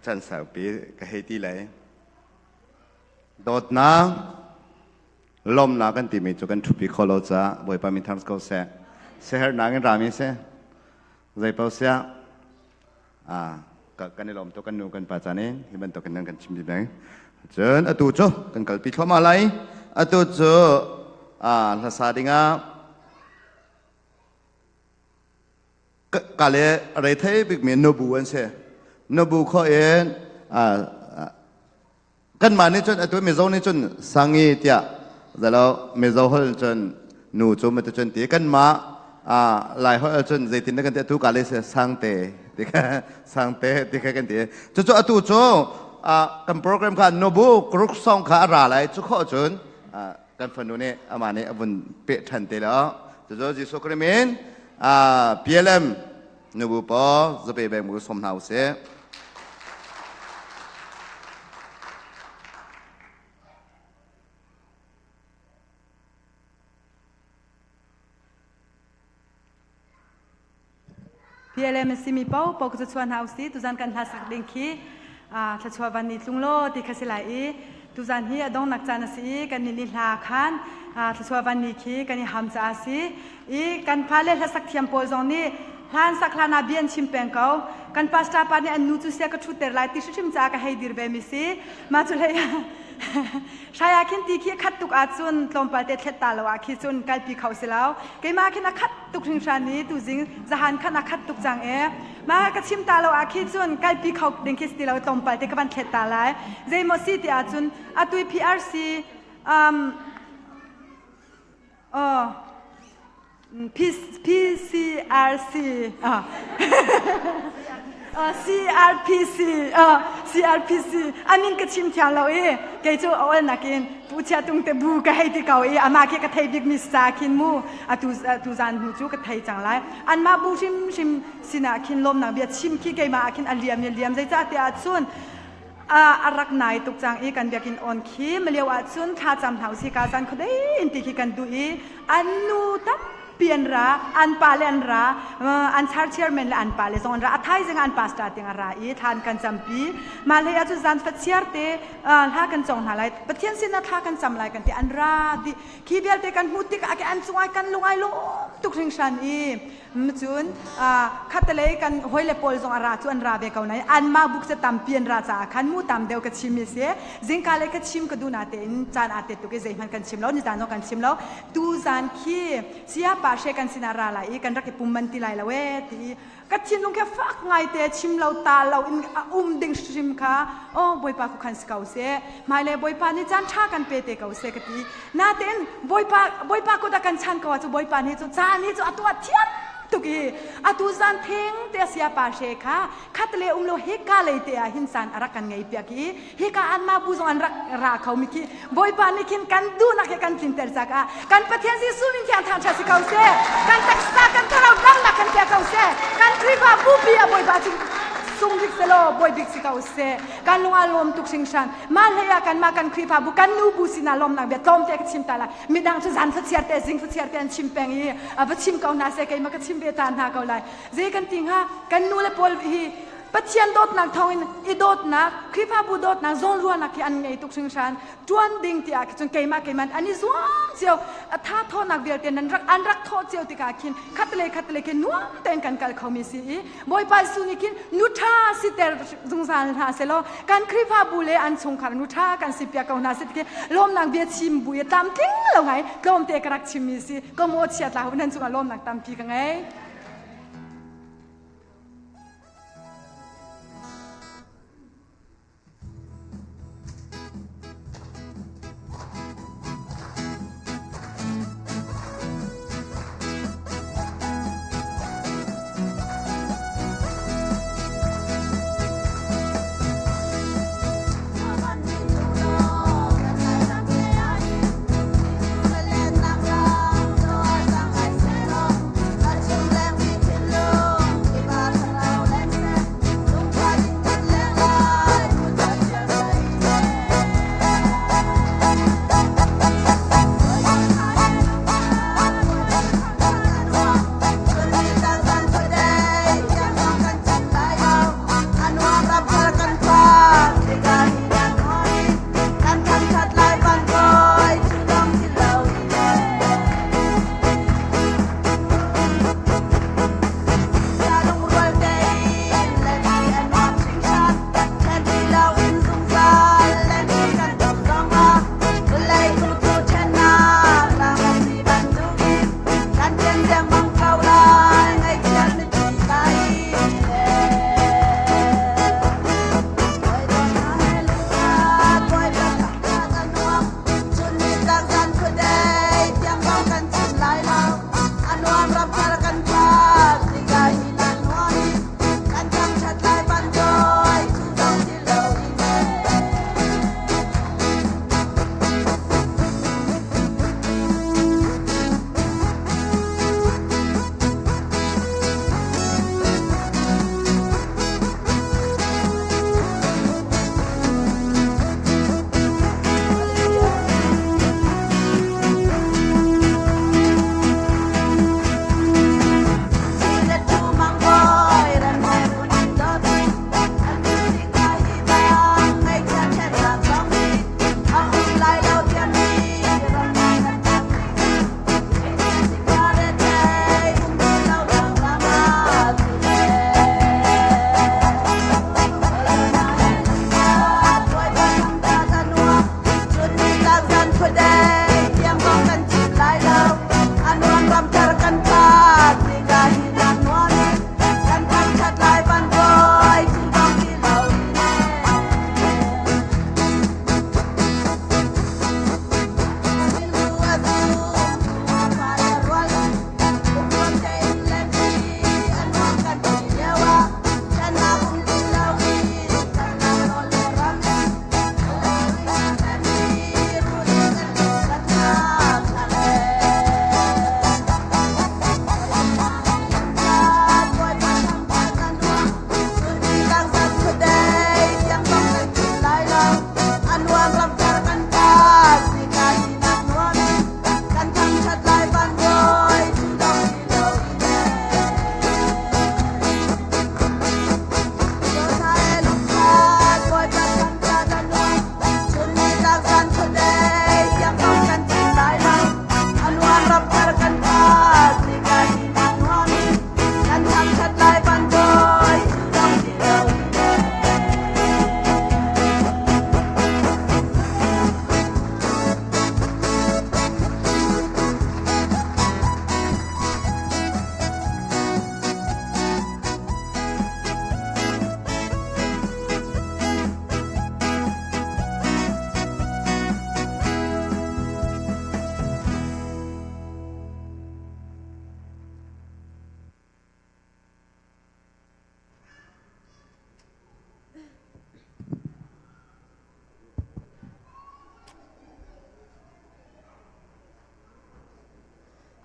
Chan saupi ka hei ti lai. Dawtnak lawmnak kan timi cu kan ṭhupi kho lo caah Bawipa min thang ko seh. Siaherhnak in rami si. Zei paoh siah kan i lawm tuk kan nu kan pa caan in hi bantuk in nan kan chim beng. Cun atu cu kan kalpi thluahmah lai. Atu cu hlasa dingah ka le rei thei bikmi nubu an si. Nubu kho in kanmah nih cun atu Mizo nih cun sangi tiah zalo Mizo holh cun nu cu matu cun ti kanmah Lai holh cun zeitin dah kan ti atu ka le sangte ti kha sangte ti kha kan ti cucu atu cu kan program kha nubu kruk song kha a ra lai cu khawh cun kan fanu nih amah nih a vun peh ṭhan te lo cucu Jesuh Christ min PLM nubu paw zape beng mu som hna usih. PLM simi pau pau ka chuan hna usi tuzan kan hla sak ding khi thluachuah van ni tlung law ti kha si lai i tuzan hi a dongnak caan a si i kan ni hla khan thluachuah van ni khi kan i ham caah si i kan fale hlasak thiam pawl zong nih hlan sak hlan ah bia an chim peng ko. Kan pastor pa nih an nu cu sia ka ṭhutter lai ti hrimhrim caah ka hei dir ve mi si. Mah cu hlei hrai ah khin ti khi a khat tuk ahcun tlawmpal te thlet ta lo ah khi cun kalpi kho si lo. Keimah khin a khat tuk hringhran i tuzing zahan khan a khat tuk cang e. Mah ka chim ta lo ah khi cun kalpi kho ding khi si ti lo, tlawmpal te ka van thlet ta lai. Zeimaw si ti ahcun atui PRC PCRC CRPC CRPC amin ka chim thiam lo i kei cu a ol nakin pu chia tung te bu ka hei ti ko i amah khi ka thei bik mi sa khin mu atu tu zan hnu cu ka thei cang lai. Anmah bu hrim hrim sinah khin lawmnak bia chim khi keimah ah khin a liam i liam, zeicah tiah cun a rak nai tuk cang i kan biakinn on khi malio ah cun thla cam hna usih ka zan khuadei in ti khi kan duh i an nu tampi an ra, an pa le an ra, an char chairman le an pa le zong an ra, a thaizing an pastor tiang a ra i thlan kan campi. Mah hlei ah cun zan fachiar te hla kan cong hna lai, Pathian sinah thla kan cam lai kan ti, an ra dih. Khi vialte kan hmuh tikah an cungah kan lung ai lawm tuk hringhran i cun khatalei kan hawile pawl zong a ra cu an ra ve ko nain anmah buk cu tampi an ra caah khan mu tam deuh ka chim mi si. Zingka le ka chim ka duh na tein caan aa tet tuk i zeihmanh kan chim lo, nizan zong kan chim lo. Tu zan khi saya pa she kan sinah ra lai i kan rak i pum man ti lai lo e ti i ka thinlung kha fak ngai te chim lo ta lo in a um ding hrim kha oh Bawipa ku khan si ko seh, hmailei Bawipa nih caan ṭha kan pe te ko seh ka ti. Natein Bawipa Bawipa kut a kan chan ko ah cu Bawipa nih cu caan hi cu a tuah thiam tuk i atu zan theng te sia pa she kha khat le um lo hika lei te ah hin caan a rak kan ngei piak i hika an ma bu zong an rak ra kho mi khi Bawipa nih khin kan duhnak he kan tlinter cakah kan Pathian Jesuh min thiang thang ṭha si ko seh. Kan taksa kan thlarau damnak kan pek ko seh. Kan Khrihfa bupi ah Bawipa cu sung bik selaw bawi bik si ko seh. Kan lung a lawm tuk hringhran. Mah hlei ah kanmah kan Khrihfabu kan nu bu sinah lawmnak bia tlawmte ka chim ta lai. Midang cu zan fachiar te zing fachiar te an chim peng i va chim ko hna seh, keimah ka chim ve ta hna ko lai. Zei kan ti hnga? Kan nu le pawl hi Pathian dawtnak thawngin i dawtnak, Khrihfabu dawtnak, zawnruahnak hi an ngei tuk hringhran. Ṭuan ding ti ah cun keimah keimah an i zuam cio. A tha thawhnak vialte nan rak an rak thawh cio tikah khin khatlei khatlei khin nuam tein kan kal khomi si i Bawipa Jesuh nih khin nu ṭha siter zungzal hna selaw kan Khrihfabu le an chungkhar nu ṭha kan si piak ko hna si ti lawmnak bia chim bu i tlamtling lo ngai tlawmte ka rak chimmi si ka maw chiat la nan cungah lawmnak tampi ka ngei.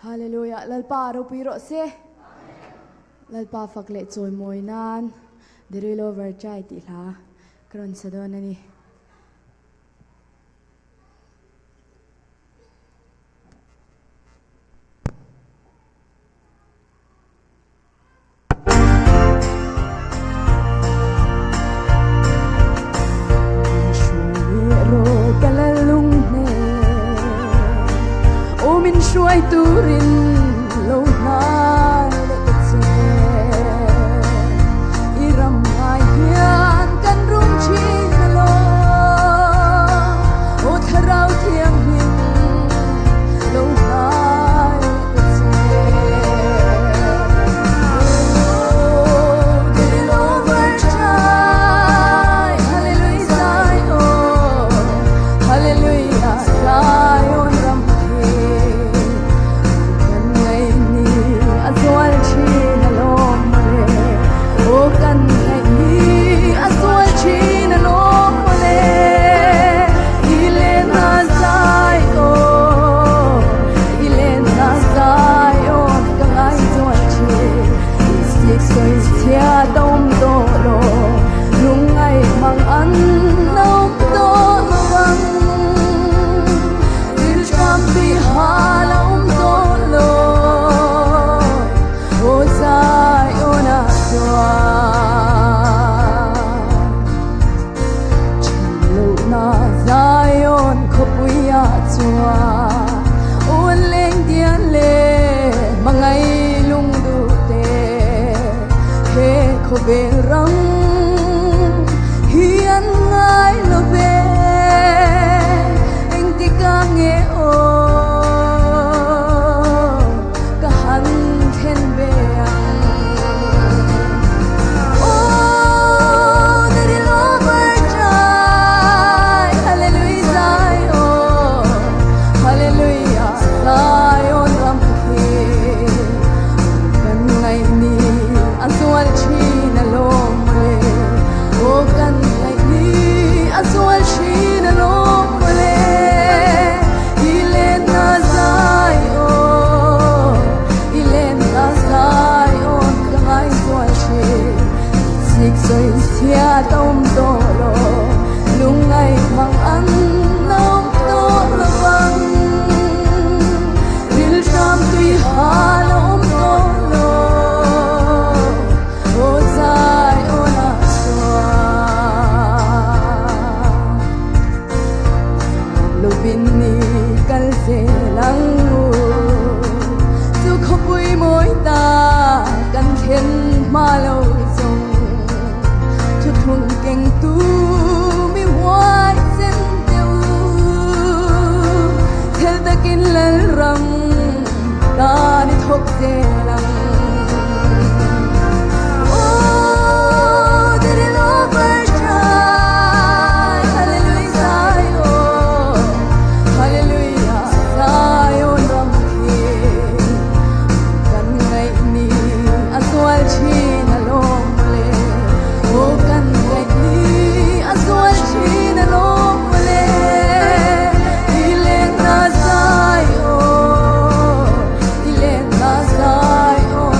Hallelujah. Lalpa ropui ro se. Lalpa fak le chawi mawi nan Dirilo Verchai ti hla karon sadon ani. Min hruai turin lo hnai le ka che i ram ngai hian kan rum chin lo o thlarau thiang hlim lo hnai le ka che Hallelujah, Zion ram khi kan ngai ni a zual chin a lawm mawle o kan ngai ni a zual chin a lawm mawle ilen na Zion ilen na Zion ka ngai zual chin sik soi chia dom do lo lungai mang an nom do wang dil tram bi ha om do lo o Zion a lo na Zion khopuia chua o leng dian le mangai lung du te he kho bel ram hian ngai lo ve eng ti ka nge o ka han then ve ang Oh, the lover try. Hallelujah, Zion. Hallelujah, Zion ram khi. Kan ngai ni a zual chin a lawm le. Oh, kan ngai ni a zual chin a lawm le. Ilen na Zion, ilen na Zion ka ngai zual chin. Sik soi sia tom do lo lungai mang an nom do lo wang ril tram tui ha lom do lo o zai o na chua lo bin ni kal se lang u chu khopui moi ta kan then ma lo zong chu thung keng tu mi huai sen teu thel takin lal ram ta ni thok ze lang Oh, the lover try. Hallelujah, Zion. Hallelujah, Zion ram khi. Kan ngai ni a zual chin a lawm le. Oh, kan ngai ni a zual chin a lawm le. Ilen na Zion, ilen na Zion.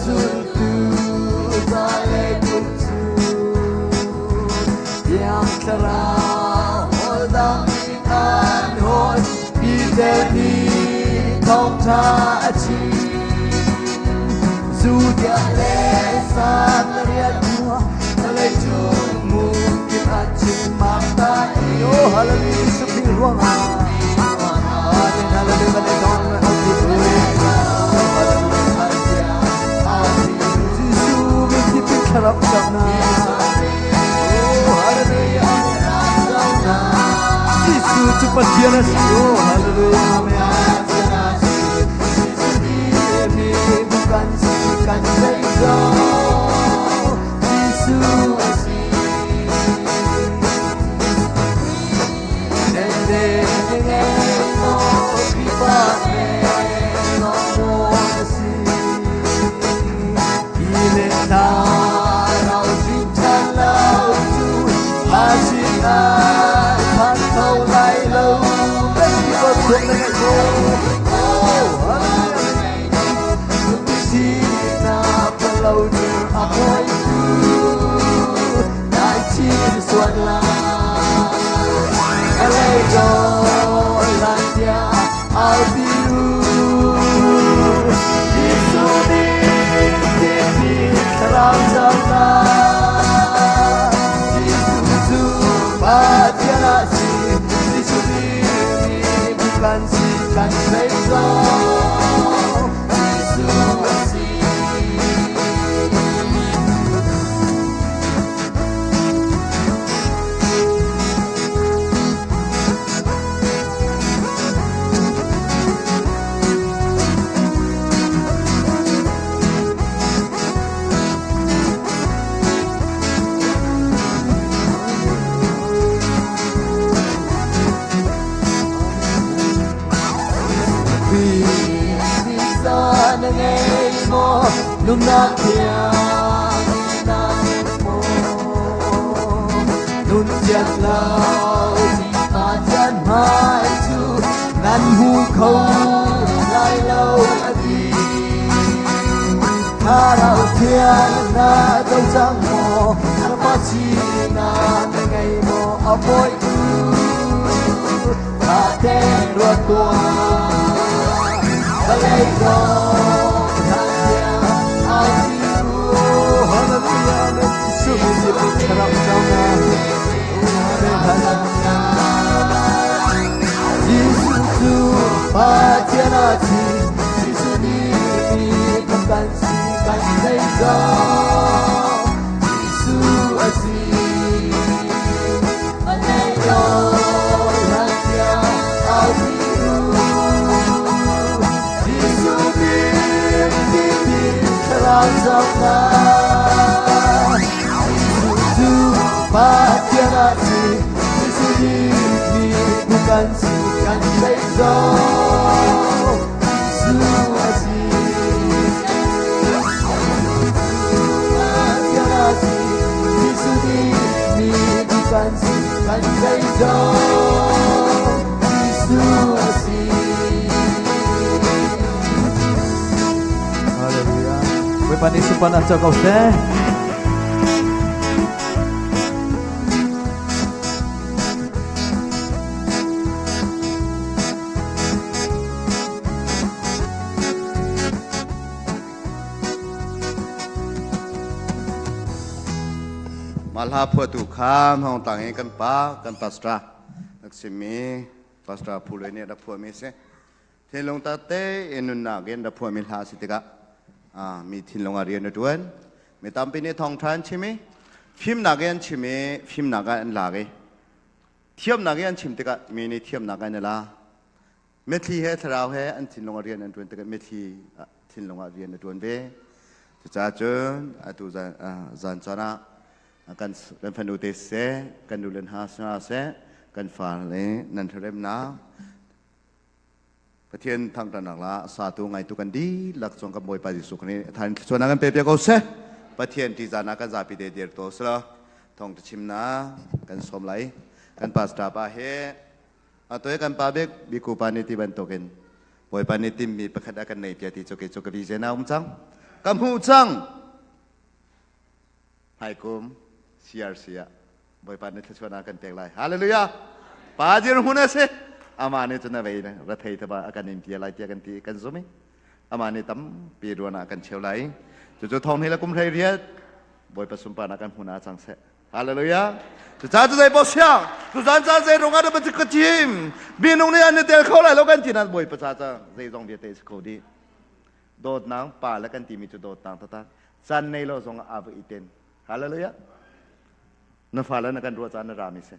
Zultu zale kum cu Thiang Thlarau dang in an hawl Peter nih thawngṭha a chim. Judea le Samaria khua vawleicung hmunkip an chim Martha i Oh, hallelujah, Jesuh Khrih ruangah. Amen, hallelujah, vawlei dong an ti Jesuh min tipil thlarau cangna. Oh, hallelujah, Jesuh cu Pathian a si. Oh, hallelujah, amen. Bukan si kan zeizong Jesuh a si. Bukan si kan zeizong Jesuh a si. Nunnak thiang na mo Nun tiat lo ti pa chan mai chu Nan hu kho lai lo a ti Thlarau thiang na do chang mo Na pa chi na na ngei mo a boi tu Ta te ruat tua Balay ko Oh, hallelujah, amen. Jesuh min tipil thlarau cangna. Oh, amen, hallelujah. Jesuh cu Pathian a si Jesuh nih kan si kan zeizong Jesuh a si Balay ko lantia au biru Jesuh min tipil thlarau cangna Jesuh cu Pathian a si Jesuh nih bukan si kan zeizong Jesuh a si Pathian a si Jesuh nih bukan si kan zeizong Jesuh a si Hallelujah. Bawipa nih sunparnak co ko seh. Malha phuatu kham hong tang i kan pa kan pastor nak simi pastor phuloi nih rak phuah mi si thinlung takte in nunnak in rak phuah mi hla si tikah mi thinlung ah rian a tuan mi tampi nih thawngtha an chim i fimnak in an chim i fimnak ah an lak i thiamnak in an chim tikah mi nih thiamnak an i la mitthli he thlarau he an thinlung ah rian an tuan tikah mitthli thinlung ah rian a tuan ve. Cucaah cun atu zan caan ah kan fanu te siseh, kan nu le hna siseh, kan fa le nan hremnak Pathian thangṭhatnak la satu ngaitu kan dihlak cung kan Bawipa Jesuh Khrih nih than thluachuahnak kan pe piak ko seh. Pathian ṭihzahnak kan zapi te dir to selaw thawng chimnak kan sawm lai. Kan pastor pa he atu kan pa bik biku pa nih ti bantukin Bawipa nih timmi pakhat a kan nei pia ti cu kei cu ka vision a um cang. Ka hmuh cang. Hmaikum CRC ah Bawipa nih thluachuahnak kan pek lai. Hallelujah. Pa dirhmun a si. Amah nih cun a vei rethei te ba a kan in pia lai tiah kan ti kan zum i amah nih tampi ruan ah kan cheu lai. Cucu thong hnih le kum hlei riat Bawipa sunparnak kan hmun ah cang seh. Hallelujah. Cucaah cu zei paoh siang, tuzan caan zei rung ah dah ka chim. Minung nih an i tel kho lai lo kan ti na Bawipa ca ca zeizong vialte si kho dih. Dawtnak pa le kan timi cu dawtnak taktak. Caan nei lo zong ah aa va i ten. Hallelujah. Na fale na kan ruah caan na rami si.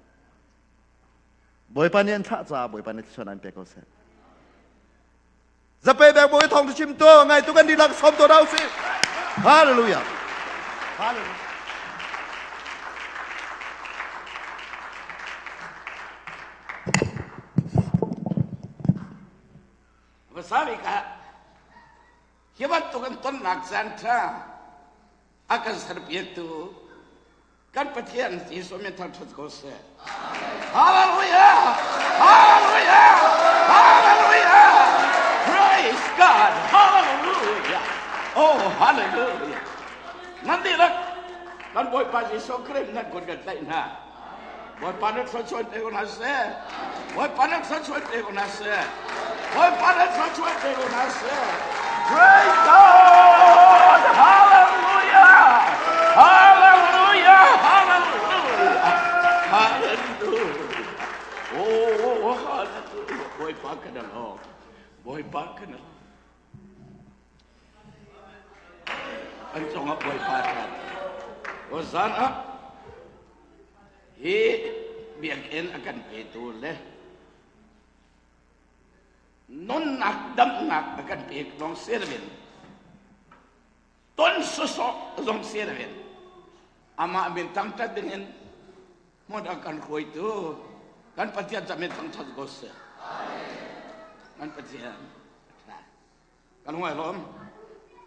Bawipa nih an thlah caah Bawipa nih thluachuah an pek ko seh. Zape bek bawi thawng chim to ngai tu kan dihlak som to dau si. Hallelujah. Hallelujah. Vasari ka hi bantuk an tonnak caan ṭha a kan serpiaktu kan Pathian Jesuh min thangṭhat ko seh. Hallelujah! Hallelujah! Hallelujah! Praise God! Hallelujah! Oh, hallelujah! Nan dihlak kan Bawipa Jesuh Khrih nan kut kan tlaih hna. Bawipa na thluachuah pe ko hna seh. Bawipa na thluachuah pe ko hna seh. Bawipa na thluachuah pe ko hna seh. Praise God! Hallelujah! Hallelujah! Hallelujah! Hallelujah! Oh, hallelujah! Bawipa kan alawm. Bawipa kan alawm. An cungah Bawipa ṭhat. Zan ah hi biakinn a kan petu le nunnak damnak a kan pek lawng si loin ton sawsawh zong si loin amah min thangṭhat dingin hmun a kan hruaitu kan Pathian ca min thangṭhat ko seh. Kan Pathian kan huai lawm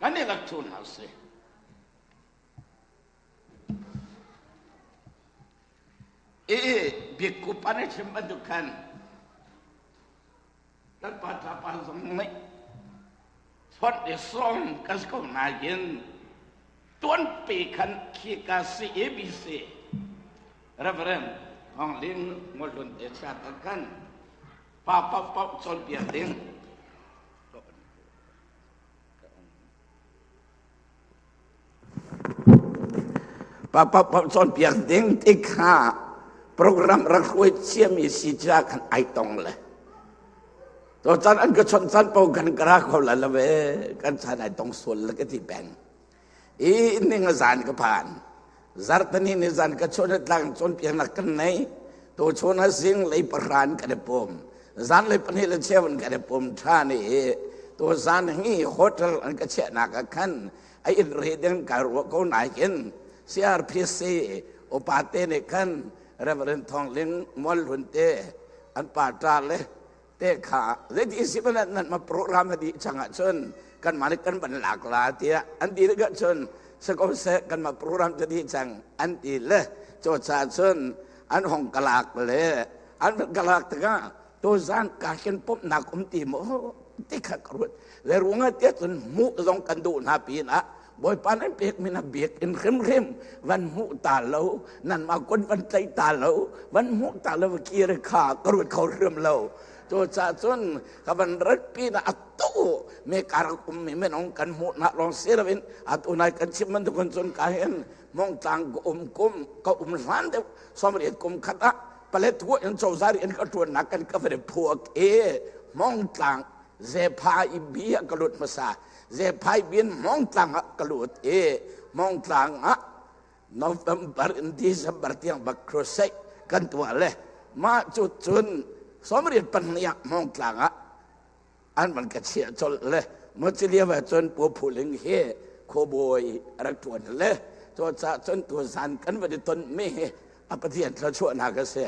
kan i lak thu hna sih. I bikkup an i chim bantuk khan kan pa tla pa zong nih chawnh i sawm kan si ko nain tuanpi khan khika CABC Reverend Thawng Ling Ngolun te chat ah khan pa paohpaoh cawnpiak ding Pa paohpaoh cawnpiak ding ti kha program rak hruai ciami si ca khan ai tong le. To caan an ka chawnh caan paoh kan ka ra kho la lo ve kan chan ai tong sual le ka ti peng. I ning a zan ka phan. Zartani ni zan ka chawnh tlang cawnpiak nak kan nei. To chawn a sing lei pahran kan i pum. Zan lei pahnih le cheu in kan i pum ṭhan i to zan hi hotel an ka chiahnak ah khan a inn re ding ka ruah ko nain CRPC upa te nih khan Reverend Thawng Ling Mual Hlun te an pa ṭa le te kha zeiti si man nan ma program a dih chang ahcun kan mah nih kan van lak la tiah an ti le cun sako seh kan mah program cu dih cang an ti le cu ca cun an hong ka lak le an van ka lak tikah tuzan ka hin pumhnak um ti maw ti kha ka ruat le ruangah tiah cun hmuh zong kan duh hna pin ah Bawipa nan pekmi na biakinn hrimhrim van hmuh ta lo nanmah kun van tlaih ta lo van hmuh ta lo kir kha ka ruat kho hrim lo cucaah cun ka van ratpi na atu me karak ummi minung kan hmuh nak lawng si loin atu nai kan chim bantuk cun ka hin mongtlang ka um kum ka um hlan deuh 30 kum khat ah paletwa in cozah in ka ṭuannak kan ka van phuak i mongtlang zepha i bi ah ka lut hmasa zephai bin mongtlang ah ka lut i mongtlang ah November in December tiang bak crusade kan tuah le mah cu cun 32 ah mongtlang ah an van ka chiah colh le Macilia va cun Pu Phuling hi khuabawi a rak ṭuan le cucaah cun tuzan kan van i ton mi hi a Pathian thluachuahnak a si.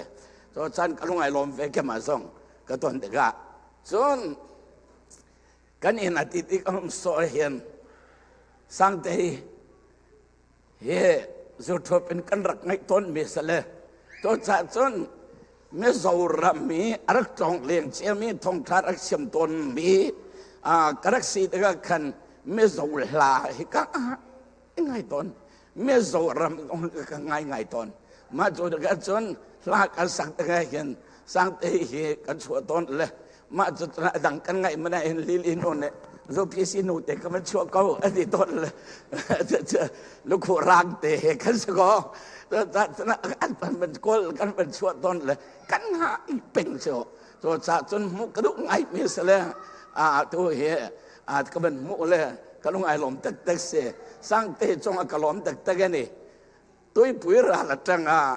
Cucaah ka lung ai lawm ve kemah zong ka ton tikah cun kan inn a ti tik um sawh hin sangte hi hi zuthup in kan rak ngaih tawn mi sale to cha cun Mizoram mi a rak tlong leng ciami thongtha rak siam tawn mi ka rak si tikah khan. Mizo hla hi ka ngai tawn. Mizoram ka ngai ngai tawn. Mah cu tikah cun hla kan sak tikah hin sangte hi kan chuah tawn le mah cu a dang kan ngaih mana hin lili nu nih zopi si nu te ka van chuah ko a ti tawn le lukhu rang te he kan si ko an van kawl kan van chuah tawn le kan ha i peng cu cu ca cun hmuh ka duh ngai mi si le a tu hi a ka van hmuh le ka lung ai lawm taktak si sangte cung ah ka lawm taktak ani tuipui ral atang ah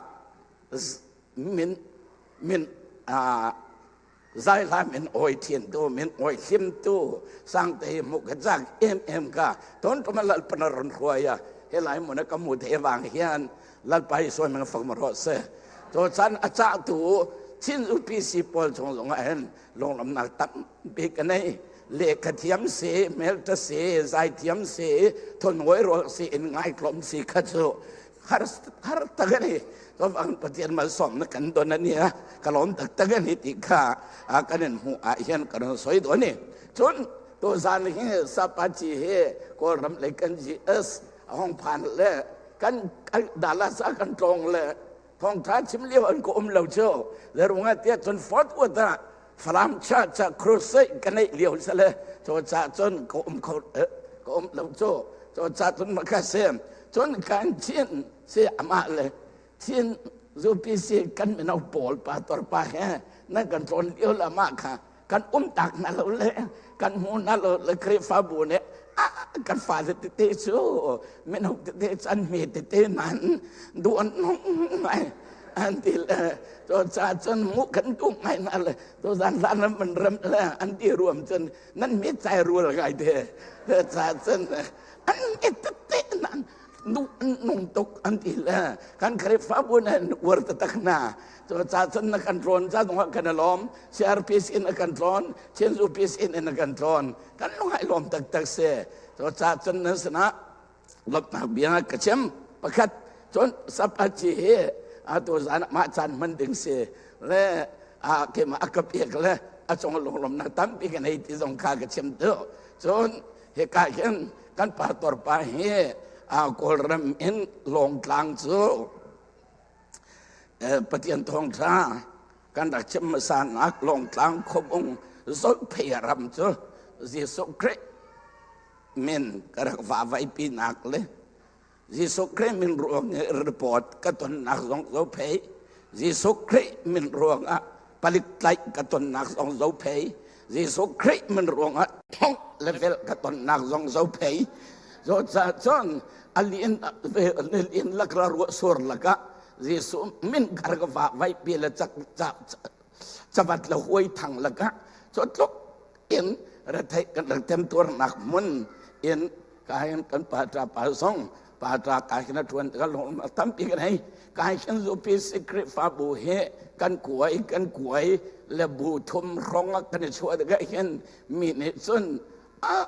min min a zai hla min oi thian tu min oi hlim tu sangte hi hmuh ka chak em em ka ton tuma lal pana ron hruai a he lai mun ka mu the wang hian lalpa hi sawi mang fak ma ro se to chan a cha tu chin UPC pawl chung zong ah hin lunglamnak tampi ka nei lehkha thiam si hmelṭha si zaithiam si thonhawi rawl si in ngaitlawm si kha cu har har tak ani covang pathian malsawm na kan don ani a ka lawm taktak ani ti kha a kan in hmuh ah hian kan soi do ni cun to zan hi sapachi hi kawlram le kan GS a hong phan le kan Dallas ah kan tlong le thawngtha chim lio an ko um lo cu le runga tiah cun Fort Worth ah Falam Church ah crusade ka neih lio sale cu ca cun ka um kho ka um lo cu cu ca cun maka sem cun kan chin si amah le chin UPC kan mino pawl pa tor pa he nan kan tlawn lio la mah kha kan um tak na lo le kan hmu na lo le Khrihfabu nih kan fale tete cu mino tete can mi tete nan duan nong ngai an ti le to ca cun mu kan duh ngai na le to zan zan man ram le an ti ruam cun nan mi chai rual ngai te ca cun an tete nan duh nung tuk an ti le kan Khrihfabu nan uar taktak na to ca cun na kan tlawn ca zong kan lawm CRPC in a kan tlawn Chin UPC in a kan tlawn kan lungai lawm taktak si to ca cun nan sinah lawmhnak bia ka chim pakhat cun sapachi hi atu zan mah caan hman ding si le a keimah a ka pek le a cung lunglawmnak tampi kan hei ti zong kha ka chim tu cun hika hin kan pastor pa hi a kawlram in lawngtlang cu Pathian thawngṭha kan rak chim hmasa nak lawngtlang khuabung zohphei ram cu Jesuh Khrih min ka rak vahvaipi nak le Jesuh Khrih min ruang i report ka tonnak zong zophei Jesuh Khrih min ruangah palik tlaih ka tonnak zong zophei Jesuh Khrih min ruangah thongh le velh ka tonnak zong zophei zo ca cun a lin lin lakra ruah sur lakah Jesuh min ka rak vahvaipi le cak cavat le huai thang lakah cu tluk in retheih kan rak temtuarnak hmun in kahin kan pa ṭa pa zong pa ṭa ka hin a ṭuan ka lung tampi kan hei ka hin zupi si Khrihfabu hi kan kuai kan kuai le bu thum hrawng ah kan i chuah tikah hin mi nih cun a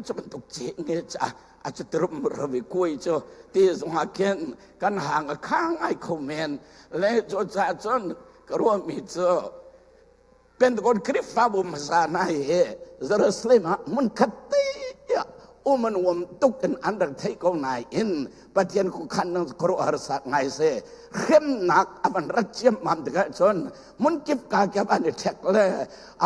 cu bantuk ci nge ca a cu tirum ravi kuai cu ti zong ah khin kan hang a khang ai kho men le cu ca cun ka ruahmi cu Pentagon Khrihfabu hmasa hna hi Jerusalem ah hmunkhat te ah um an uam tuk in an rak theih ko nain Pathian khuakhan nang khuaruahhar sak ngai se hremnak a van rat ciammam tikah cun hmunkip ka kip an i ṭhek le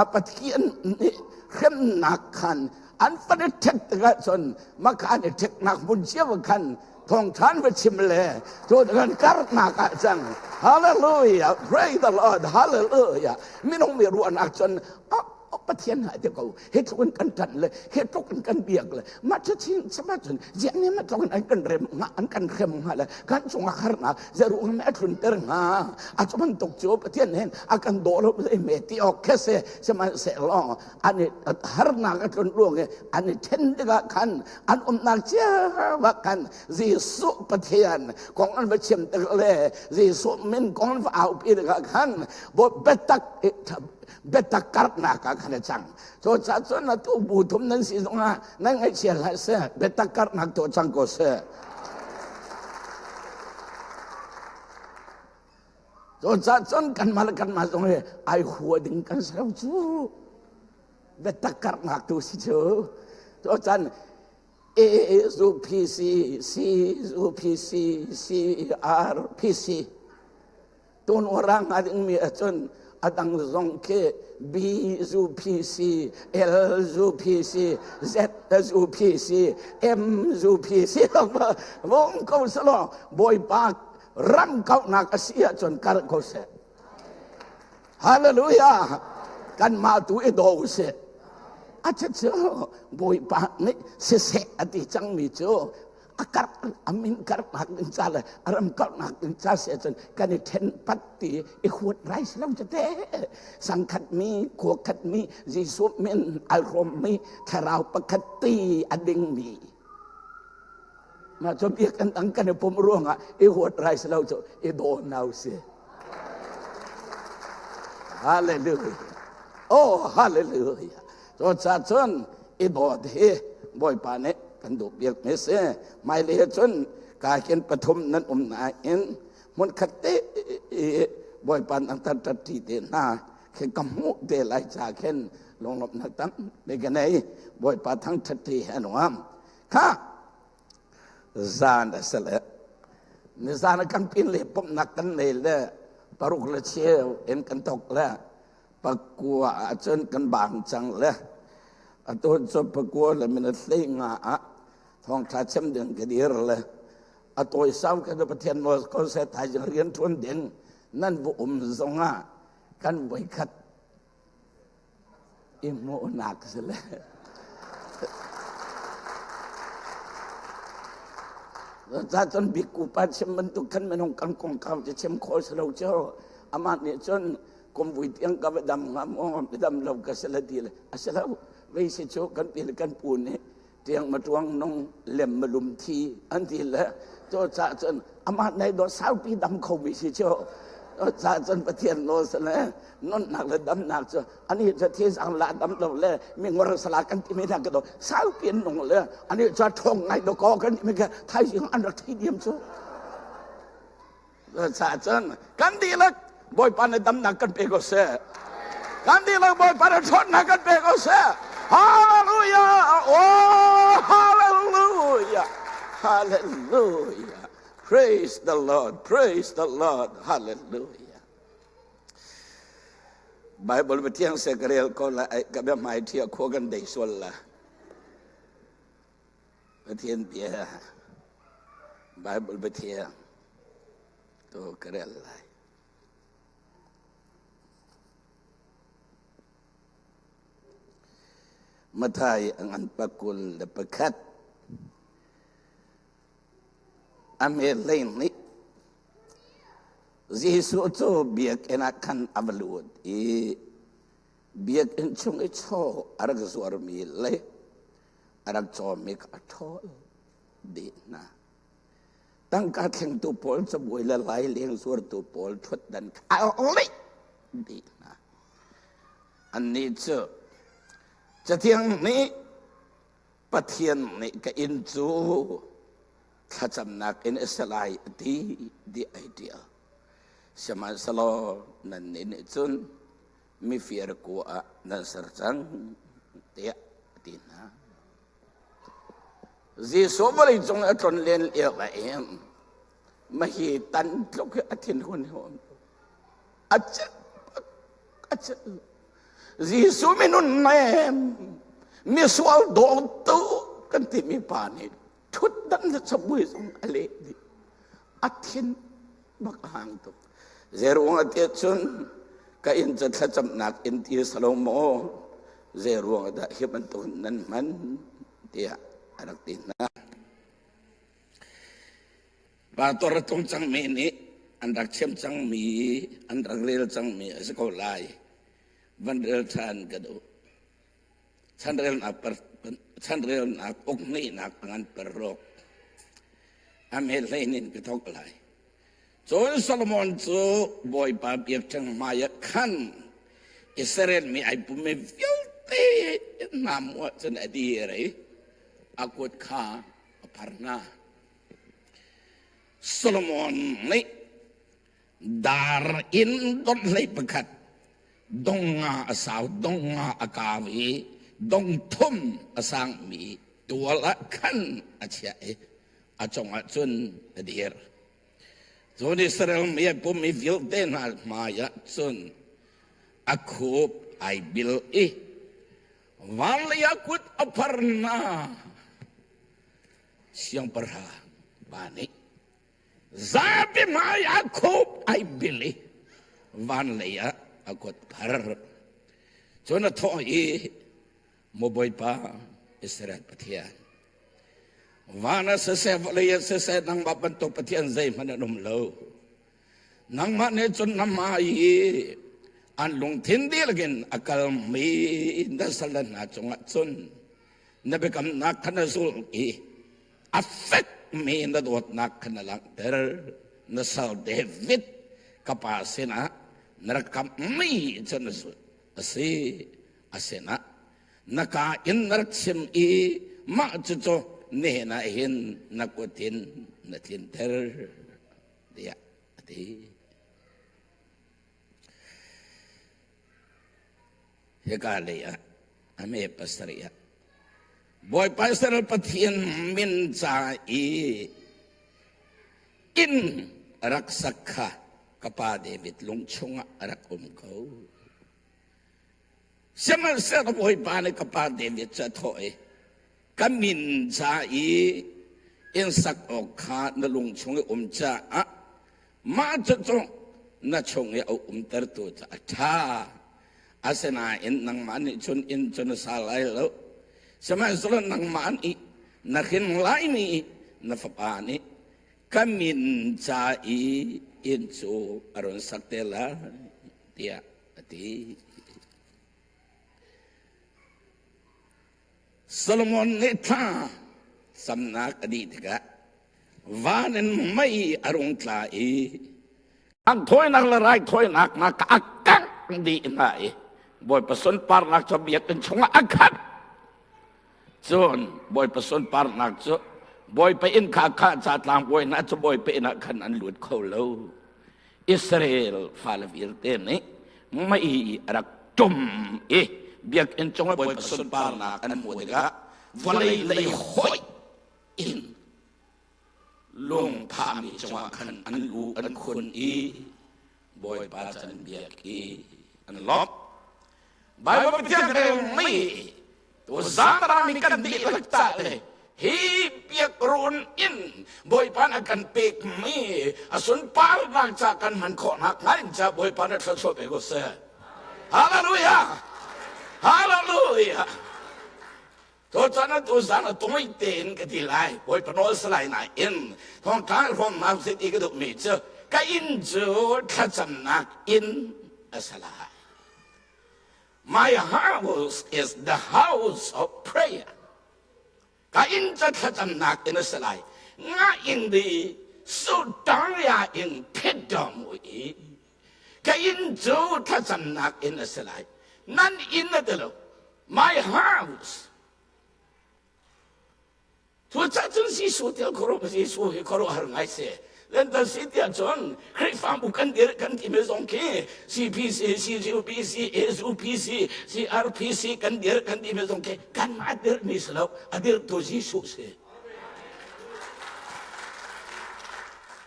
a Pathian nih hremnak khan an van i ṭhek tikah cun maka an i ṭheknak hmun cio khan thawngṭhan va chim le cu kan karnak ah cang hallelujah praise the lord hallelujah minung mi ruahnak cun pathian ha te ko hi tluk in kan ṭanh le hi tluk in kan biak le mah cu chin sama cun ziah ne ma tluk in an kan rem hnga an kan hrem hnga le kan cungah harnak zeruang me a tlunter hnga a cu bantuk cu pathian hin a kan daw lo me ti awk khe se sihmanhsehlaw an i harnak a tlun ruang i an i ṭhen tikah khan an umnak cio ah khan Jesuh Pathian kong an va chim tik le Jesuh min kong an va aupi tikah khan biatak biatak karhnak ah khan a cang. Cu caah cun atu bu thum nan si zongah nan ngaihchia hlah seh biatak karhnak tuah cang ko seh. Cucaah cun kanmah le kanmah zong hi ai hua ding kan si lo cu. Biatak karhnak tu si cu. Cucan. A zu P C C zu P C C R P C tun orang nga ding mi ahcun adang zong khi B zu P C L zu P C Z zu P C M zu P C vong ko selo Bawipa ram kaunak a si ahcun kar ko seh. Hallelujah! Kanmah tu i daw usih. A cu Bawipa nih siseh a ti cangmi cu a karh a min karhnak ding ca le a ram karhnak ding ca si ahcun kan i ṭhen pat ti i huat rai si lo tete. Sangkhat mi, khua khat mi, Jesuh min al hrawm mi, thlarau pakhat ti a ding mi. Mah cu biakinn dang kan i pumh ruangah i huat rai si lo cu i daw nau si. Hallelujah. Oh, hallelujah. Cu ca cun i dawt hi Bawipa nih kan duh bik mi si. Hmailei cun ka hin pathum nan um nain hmun khat te i Bawipa nan tat tat ṭi te hna khi ka hmuh te lai ca khin lunglawmhnak tampi ka nei. Bawipa thangṭhat ṭi hi a nuam. Kha zan a si le nizan kan pin le pumhnak kan nei le paruk le cheu in kan tok le pakua ahcun kan bang cang le atu cu pakua le minute hlei nga ah thawngtha chim ding ka dir le a tawisau ka Pathian nawl ko seh thaizing rian ṭuan ding nan va um zongah kan voikhat i hmuhnak si le Ca cun bik upa chim bantuk khan minung kan kongkau cu chim khawh si lo cu amah nih cun kum vui tiang ka va dam hnga maw dam lo ka si le ti le a si lo vei si cu kan pi le kan pu nih tiang ma tuang nung lem ma lum thi an ti le cu ca cun amah nei do saupi dam kho mi si cu ca cun Pathian nawl si le nunnak le damnak cu ani cu thi zang la dam lo le mi ngor sala kan ti mi na ka do saupi an nung le ani cu thong ngai do ko kan ti mi ka thaizing an rak thei diam cu ca cun kan dihlak Bawipa nih damnak kan pe ko seh. Kan dihlak Bawipa nih ṭhawnnak kan pe ko seh. Hallelujah! Oh, hallelujah! Hallelujah! Praise the Lord! Praise the Lord! Hallelujah! Bible pathiang se ka rel ko la ai ka bia hmai thia khua kan dei sual la. Pathian bia Bible pathiang tu ka rel lai. Mathai a ngan 21 a hme 12 Jesuh cu biakinn ah khan a va lut i biakinn chung i chaw a rak zuarmi le a rak cawmi kha a ṭhawl dih hna. Tangka thlengtu pawl cabuai le laileng zuartu pawl ṭhutdan kha a lih dih hna. Annih cu Cathiang nih Pathian nih ka inn cu thlacamnak in a si lai a ti di ai ṭial. Sihmanhsehlaw nannih nih cun mifir kua ah nan ser cang tiah a ti hna. Jesuh vawleicung a tlon len lio ah hin mahi tan tluk hi a thinhun hi um. A celh a celh. Jesuh minun nem misual dawtu kan timi pa nih thutdan le cabuai zong a leh dih. A thin bak a hang tuk. Zeiruang ah tiah cun ka inn cu thlacamnak inn ti si lo maw? Zeiruang ah dah hi bantuk nan hman tiah a rak ti hna. Pastor a tlung cangmi nih an rak chim cangmi, an rak rel cangmi a si ko lai. Van rel ṭhan ka duh. Chanrelnak ukhnihnak a ngan per ruk. A hme hlein in ka thawk lai. Cun Solomon cu Bawipa biakṭheng hmaiah khan Israel mi ai pummi vialte hna hmuh cun a dir i a kut kha a phar hna. Solomon nih dar in dot hlei pakhat dong nga a sau, dong nga a kau i dong thum a sangmi. Tual ah khan a chiah i a cungah cun a dir. Cun Israel mi a pum i vialte hna hmaiah cun a khup ai bil i van lei ah kut a phar hna. Siangpahrang pa nih zapi hmai ah khup ai bil i van lei ah a kut phar. Cun a thawh i Maw Bawipa Israel Pathian, van ah siseh vawlei ah siseh nangmah bantuk Pathian zeihmanh an um lo. Nangmah nih cun na hmai i an lungthin dihlak in a kalmi na sal hna cungah cun na biakamnak kha na zulh i a fekmi na dawtnak kha na langhter. Na sal David ka pa sinah na rak kamhmi cu na zulh a si. A sinah na ka in na rak chim i mah cucu nihin ah hin na kut in na tlinter tiah a ti. Hika lei ah a me pasarih ah Bawipa Israel Pathian min ca i inn rak sak kha ka pa David lung chungah a rak um ko. Sihmanhsehlaw Bawipa nih ka pa David cu a thawh i, Ka min ca i inn sak awk kha na lung chung i um caah mah cucu na chung i a umtertu cu a ṭha. Asinain nangmah nih cun inn cu na sa lai lo. Sihmanhsehlaw nangmah nih na hrin laimi na fapa nih ka min ca i inn cu a run sak te lai, tiah a ti. Solomon nih thla samnak a dih tikah van in mei a rung tla i ang thawinak le raithawinak na ka a kangh dih hna i Bawipa sunparnak cu biakinn chungah a khat. Cun Bawipa sunparnak cu Bawipa inn kha kha ca tlangbawi hna cu Bawipa inn ah khan an lut kho lo. Israel fale vialte nih mei a rak ṭum i biakinn cung ah Bawipa sunparnak an hmuh tikah vawlei lei hoih in lungphahmi cungah khan an lu an khun i Bawipa cu an biak i an lawmh. Baibal Pathian relmi tu zaanrami kan dihlak ca le hi biakruun in Bawipa na kan pekmi a sunparnak ca kan hman khawhnak hnga in ca Bawipa na thluachuah pe ko seh. Hallelujah! Hallelujah! To chan tu zan a tungoi tein ka ti lai Bawipa nawl salai na in thawngtha hrawm ma sit i ka duh mi cu ka inn cu thlacamnak inn a salai. My house is the house of prayer. Ka inn ca thlacamnak in a si lai. Nga inn di su tang ya in phit dom i. Ka inn cu thlacamnak in a si lai. Nan inn a ti lo. My house. Cucaah cun Jesuh tiah khuaruah Jesuh hi khuaruahhar ngai si. Lental si tiah cun Khrihfabu kan dir kan timi zong khi CPC, CUPC, SUPC, CRPC kan dir kan timi zong khi kanmah dirhmi si lo, a dirhtu Jesuh si.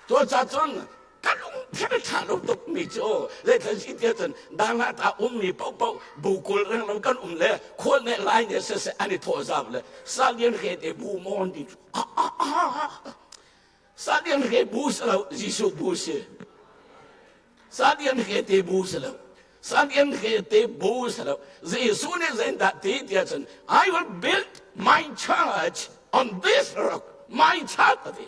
Cucaah cun ka lungthin a ṭha lo tukmi cu zeithil si tiah cun dangah ta ummi paohpaoh bukul reng lo kan um le khual nih lai nih siseh an i thawh zau le salian he te bu mawn ti salian he bu si lo Jesuh bu si salian he te bu si lo salian he te bu si lo Jesuh nih zeidah ti tiah cun I will build my church on this rock my church ati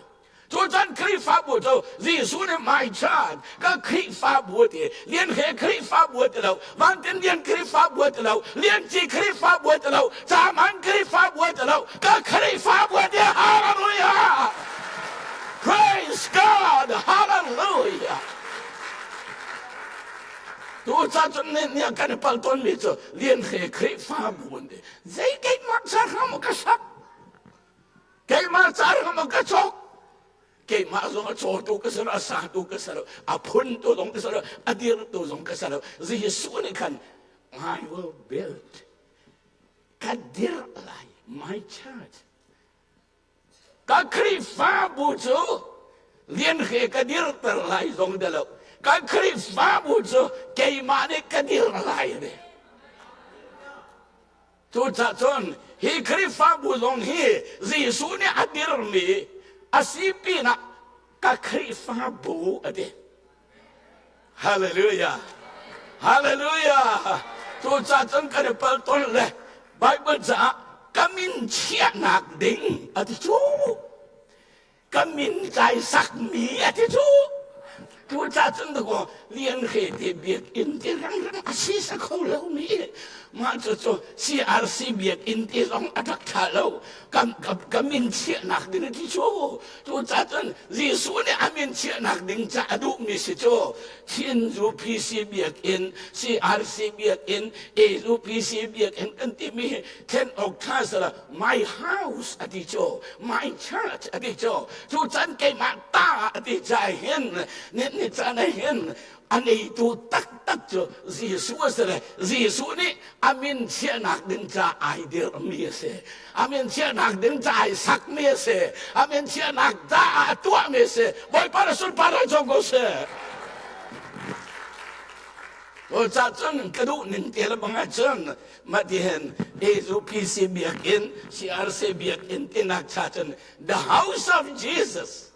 Tuchan Khrihfabu cu Jesuh nih my church ka Khrihfabu ti lian he Khrihfabu ti lo Vantin lian Khrihfabu ti lo Lian Ci Khrihfabu ti lo Caman Khrihfabu ti lo ka Khrihfabu ti Hallelujah Praise God Hallelujah Tuchan cun nih nih kan i pal tawnmi cu lian he Khrihfabu an ti zei keimah ca hram ka sak Keimah ca ram ka cawk. Keimah zong a cawtu ka si lo, a satu ka si lo, a phuntu zong ka si lo, a dirtu zong ka si lo. Jesuh nih khan I will build ka dirh lai my church. Ka Khrihfabu cu lian he ka dirter lai zong ti lo. Ka Khrihfabu cu keimah nih ka dir lai ne. Cucaah cun hi Khrihfabu zong hi Jesuh nih a dirmi a si pinah ka Khrihfabu a ti. Hallelujah! Hallelujah! Cucaah cun kan i pal ton le Bible caah ka min chiahnak ding a ti cu. Ka min kai sakmi a ti cu. Cucaah cun dakaw lian hre te biakinn ti rang a si sa kho lomi mah cucu CRC biakinn ti zong a rak ṭha lo ka min chiahnak ding a ti cu. Cucaah cun Jesuh nih a min chiahnak ding ca a duhmi si cu Chin UPC biakinn, CRC biakinn, AUPC biakinn kan timi hi thlen awk ṭha sala my house a ti cu, my church a ti cu. Cu can keimah ta a ti ca hin ni ni caan ah hin a neitu taktak cu Jesuh a si le Jesuh nih a min chiahnak ding ca ai dirhmi a si. A min chiahnak ding ca ai sakmi a si. A min chiahnak caah a tuahmi a si. Bawipa na sunparnak cawng ko seh. Cucaah cun ka duh ning te le bang ahcun mah ti hin AUPC biakinn, CRC biakinn tinak cha cun the house of Jesus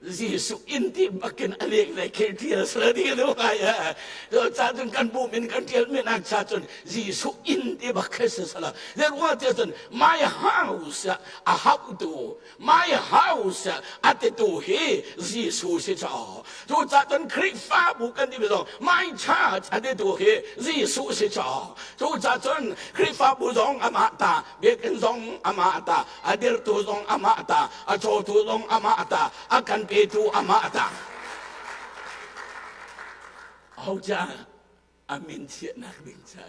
Jesuh inn ti bakin a lek le khel tial sala ti lu ngai a ca cun kan bu min kan tial min ak cha cun Jesuh inn ti bak khe se sala le ruang te cun my house a hau tu my house a ti tu hi Jesuh si cha cu ca cun Khrihfabu kan ti zong my church a ti tu hi Jesuh si cha cu ca cun Khrihfabu zong amah ta biakinn zong amah ta a dirtu zong amah ta a cawtu zong amah ta a kan petu amah ta ho ca a min chiahnak ding ca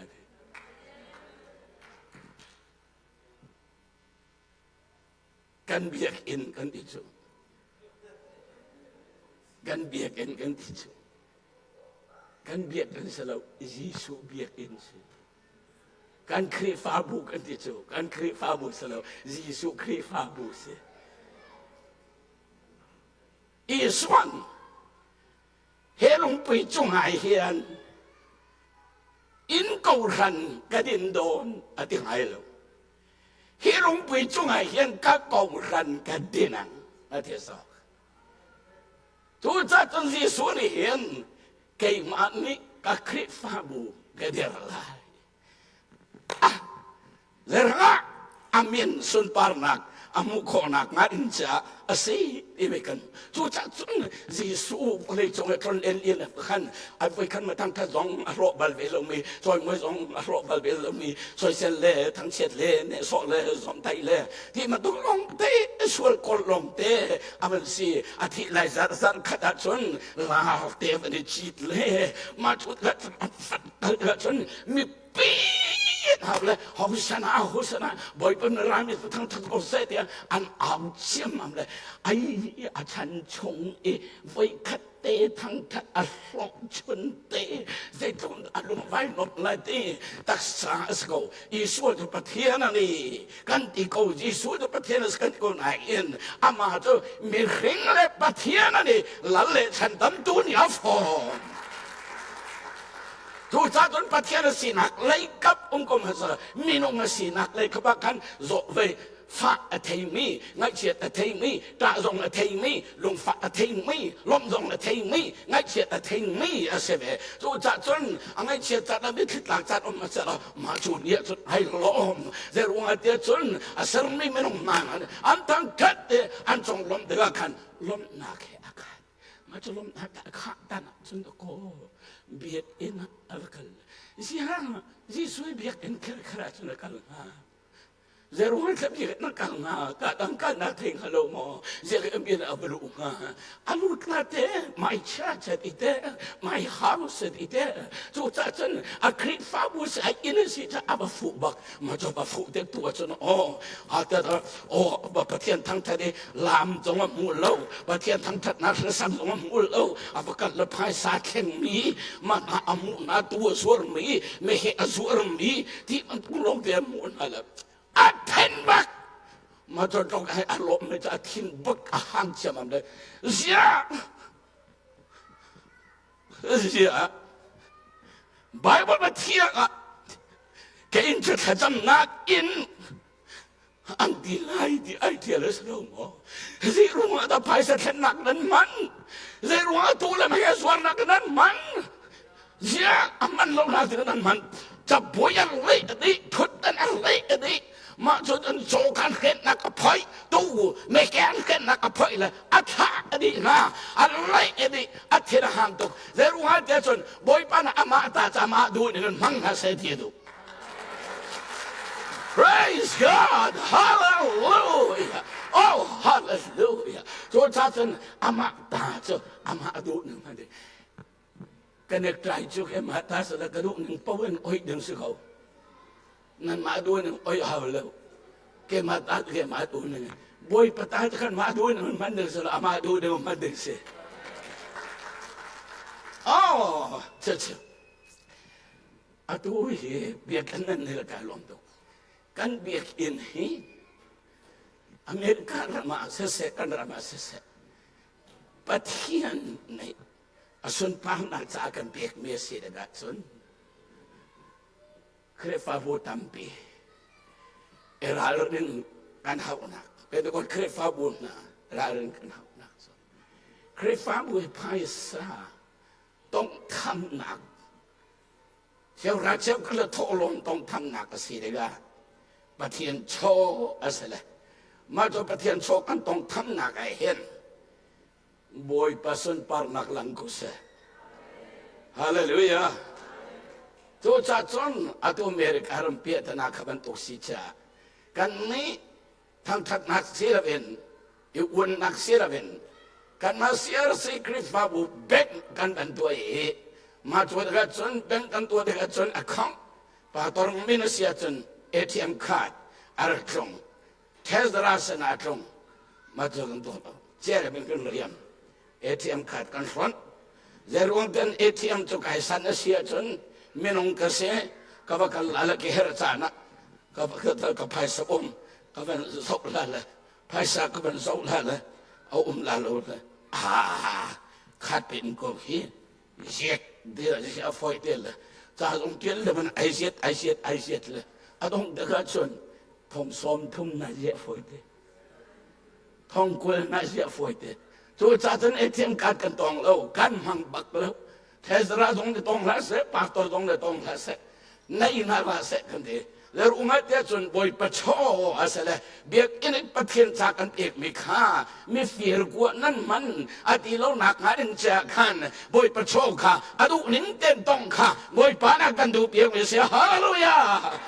kan biakinn kan ti cu kan biakinn kan ti cu kan biakinn si lo Jesuh biakinn si Kan Khrihfabu kan ti cu kan Khrihfabu si lo Jesuh Khrihfabu si. Isuan he lungpui cungah hian inn kohhran ka din dawn a ti ngai lo. Hi lungpui cungah hian ka kohhran ka din ang a ti zawk. Cucaah cun Jesuh nih hin keimah nih ka Khrihfabu ka dir lai. Ah, zeirangah a min sunparnak a hmuh khawhnak hnga ding caah a si ti ve kan cucaah cun Jesuh vawlei cung i tlon len len khan a voi khan ma thangthat zong a hlawh bal ve lomi cawimawi zong a hlawh bal ve lomi soisel le thangchiat le nehsawh le zomhtaih le ti ma tung lawng te sual kawl lawng te a van si a thih lai zarh zarh khat ahcun lar te van i cit le mah cu fat cun mipi hau le hosana hosana bawipa na rami tu thang thang ko seh tiah an au ciammam le ai a chan chung i voi khat te thangthat a hlawh chun te zeitluk a lungvai nuamh lai ti taksa a si ko Isual cu Pathian a ni kan ti ko Jesuh cu Pathian a si kan ti ko nain amah cu mihring le Pathian a ni lal le chandamtu nih a fawm cucaah cun Pathian a sinak leikap um ko hmasa minung a sinak leikap ah khan zawh ve fah a theimi ngaihchiat a theimi ṭah zong a theimi lungfah a theimi lawmh zong a theimi ngaihchiat a theimi a si ve cucaah cun a ngaihchiat caan ah mitthli tlak caan um a si lo mah cu ni ah cun ai lawm zeiruangah tiah cun a sermi minung hna an thangṭhat i an conglawmh tikah khan lawmhnak he a khat mah cu lawmhnak a khah tan ah cun kaw biakinn ah a va kal ziang Jesuh biakinn kher kher ah cun a kal hnga Zeruang thlap na kal hnga ka dang kalnak thei hnga lo maw ziak in a va luh hnga a lut la te my church ati te my house ati te cu ca cun a Khrihfabu si ai inn si ca a va fuh bak ma cu va fuh te tu cun aw a ta aw Pathian thangthat i lam zong a hmu lo Pathian thangthatnak hrisam zong a hmu lo a va kal le phaisa thlengmi mah a hmuh na tu a zuarmi meheh a zuarmi ti an lawng te a hmuh hna le a then bak. Ma cu tlok ai a lawm mi cu a thin bak a hang ciammam le ziah ziah Bible ba thiang ah ka inn cu thlacamnak in an ti lai ti ai tial a si lo maw? Zei ruangah dah phaisa thlennak nan hman? Zei ruangah tu le mei zuarnak nan hman? Ziah a hman lo na ti nan hman? Cabuai an leh a dih, thut an an leh a dih. Mah cun an caw kan hrennak a phoih, tu meke an hrennak a phoih le a thlah a dih hna, a leh a dih, a thin a hang tuk. Zei ruangah tiah cun Bawipa nih amah ta ca amah duh ning in hmang hna seh ti a duh. Praise God! Hallelujah! Oh, hallelujah! Cu ca cun amah ta cu amah duh ning hman ding. Ka necktie cu he mah ta sala ka duh ning paoh in oih ding si ko. Nan mah duh ning oih hau lo. Keimah ta cu keimah duh ning. Bawipa ta cu kan mah duh ning hman ding si lo, amah duh ning hman ding si. Oh, cucu. Atu hi biakinn nan nei kai lawm tuk. Kan biakinn hi America ram ah siseh, kan ram ah siseh, Pathian nih a sunparnak caah kan pekmi a si tikah cun Khrihfabu tampi i ralrin kan hauhnak, Pentecost Khrihfabu hna ralrin kan hauhnak cu Khrihfabu hi phaisa tonghthamnak Cheuhra cheukhat le thawhlawm tongthamnak a si tikah Pathian chaw a si le mah cu Pathian chaw kan tongthamnak ah hin Bawipa sunparnak lang ko seh. Hallelujah. Cucaah cun atu America ram piahtana kha bantuk si caah kan nih thangthatnak si loin i uannak si loin kanmah CRC Khrihfabu bank kan van tuah i mah cu tikah cun bank kan tuah tikah cun account pastor min a si ahcun ATM card a rak tlung Tesla sin ah a tlung mah cu kan tuah lo cia bin kan riam ATM card kan hlonh zeiruang ten ATM cu kai san a si ahcun minung ka si ka va kal la le ka herh caan ah ka ka phaisa um ka van zoh la le phaisa ka van zoh la le a um la lo le ah khat pin ko hi ziat de a foi te le ca zong tial le man ai ziat ai ziat ai ziat le a dong te ka chun thong som thum na ziat foi te thong kul na ziat foi te cu ca cun ATM card kan tong lo kan hmang bak lo Thezra zong le tong hlah seh, pastor zong le tong hlah seh, nei hna hlah seh kan ti. Le rungat te cun Bawipa chaw a si le biakinn in Pathian ca kan pekmi kha mifir kua nan hman a ti lo nak hnga ding ca khan Bawipa chaw kha a duh ning ten tong kha Bawipa na kan duh piakmi si. Hallelujah!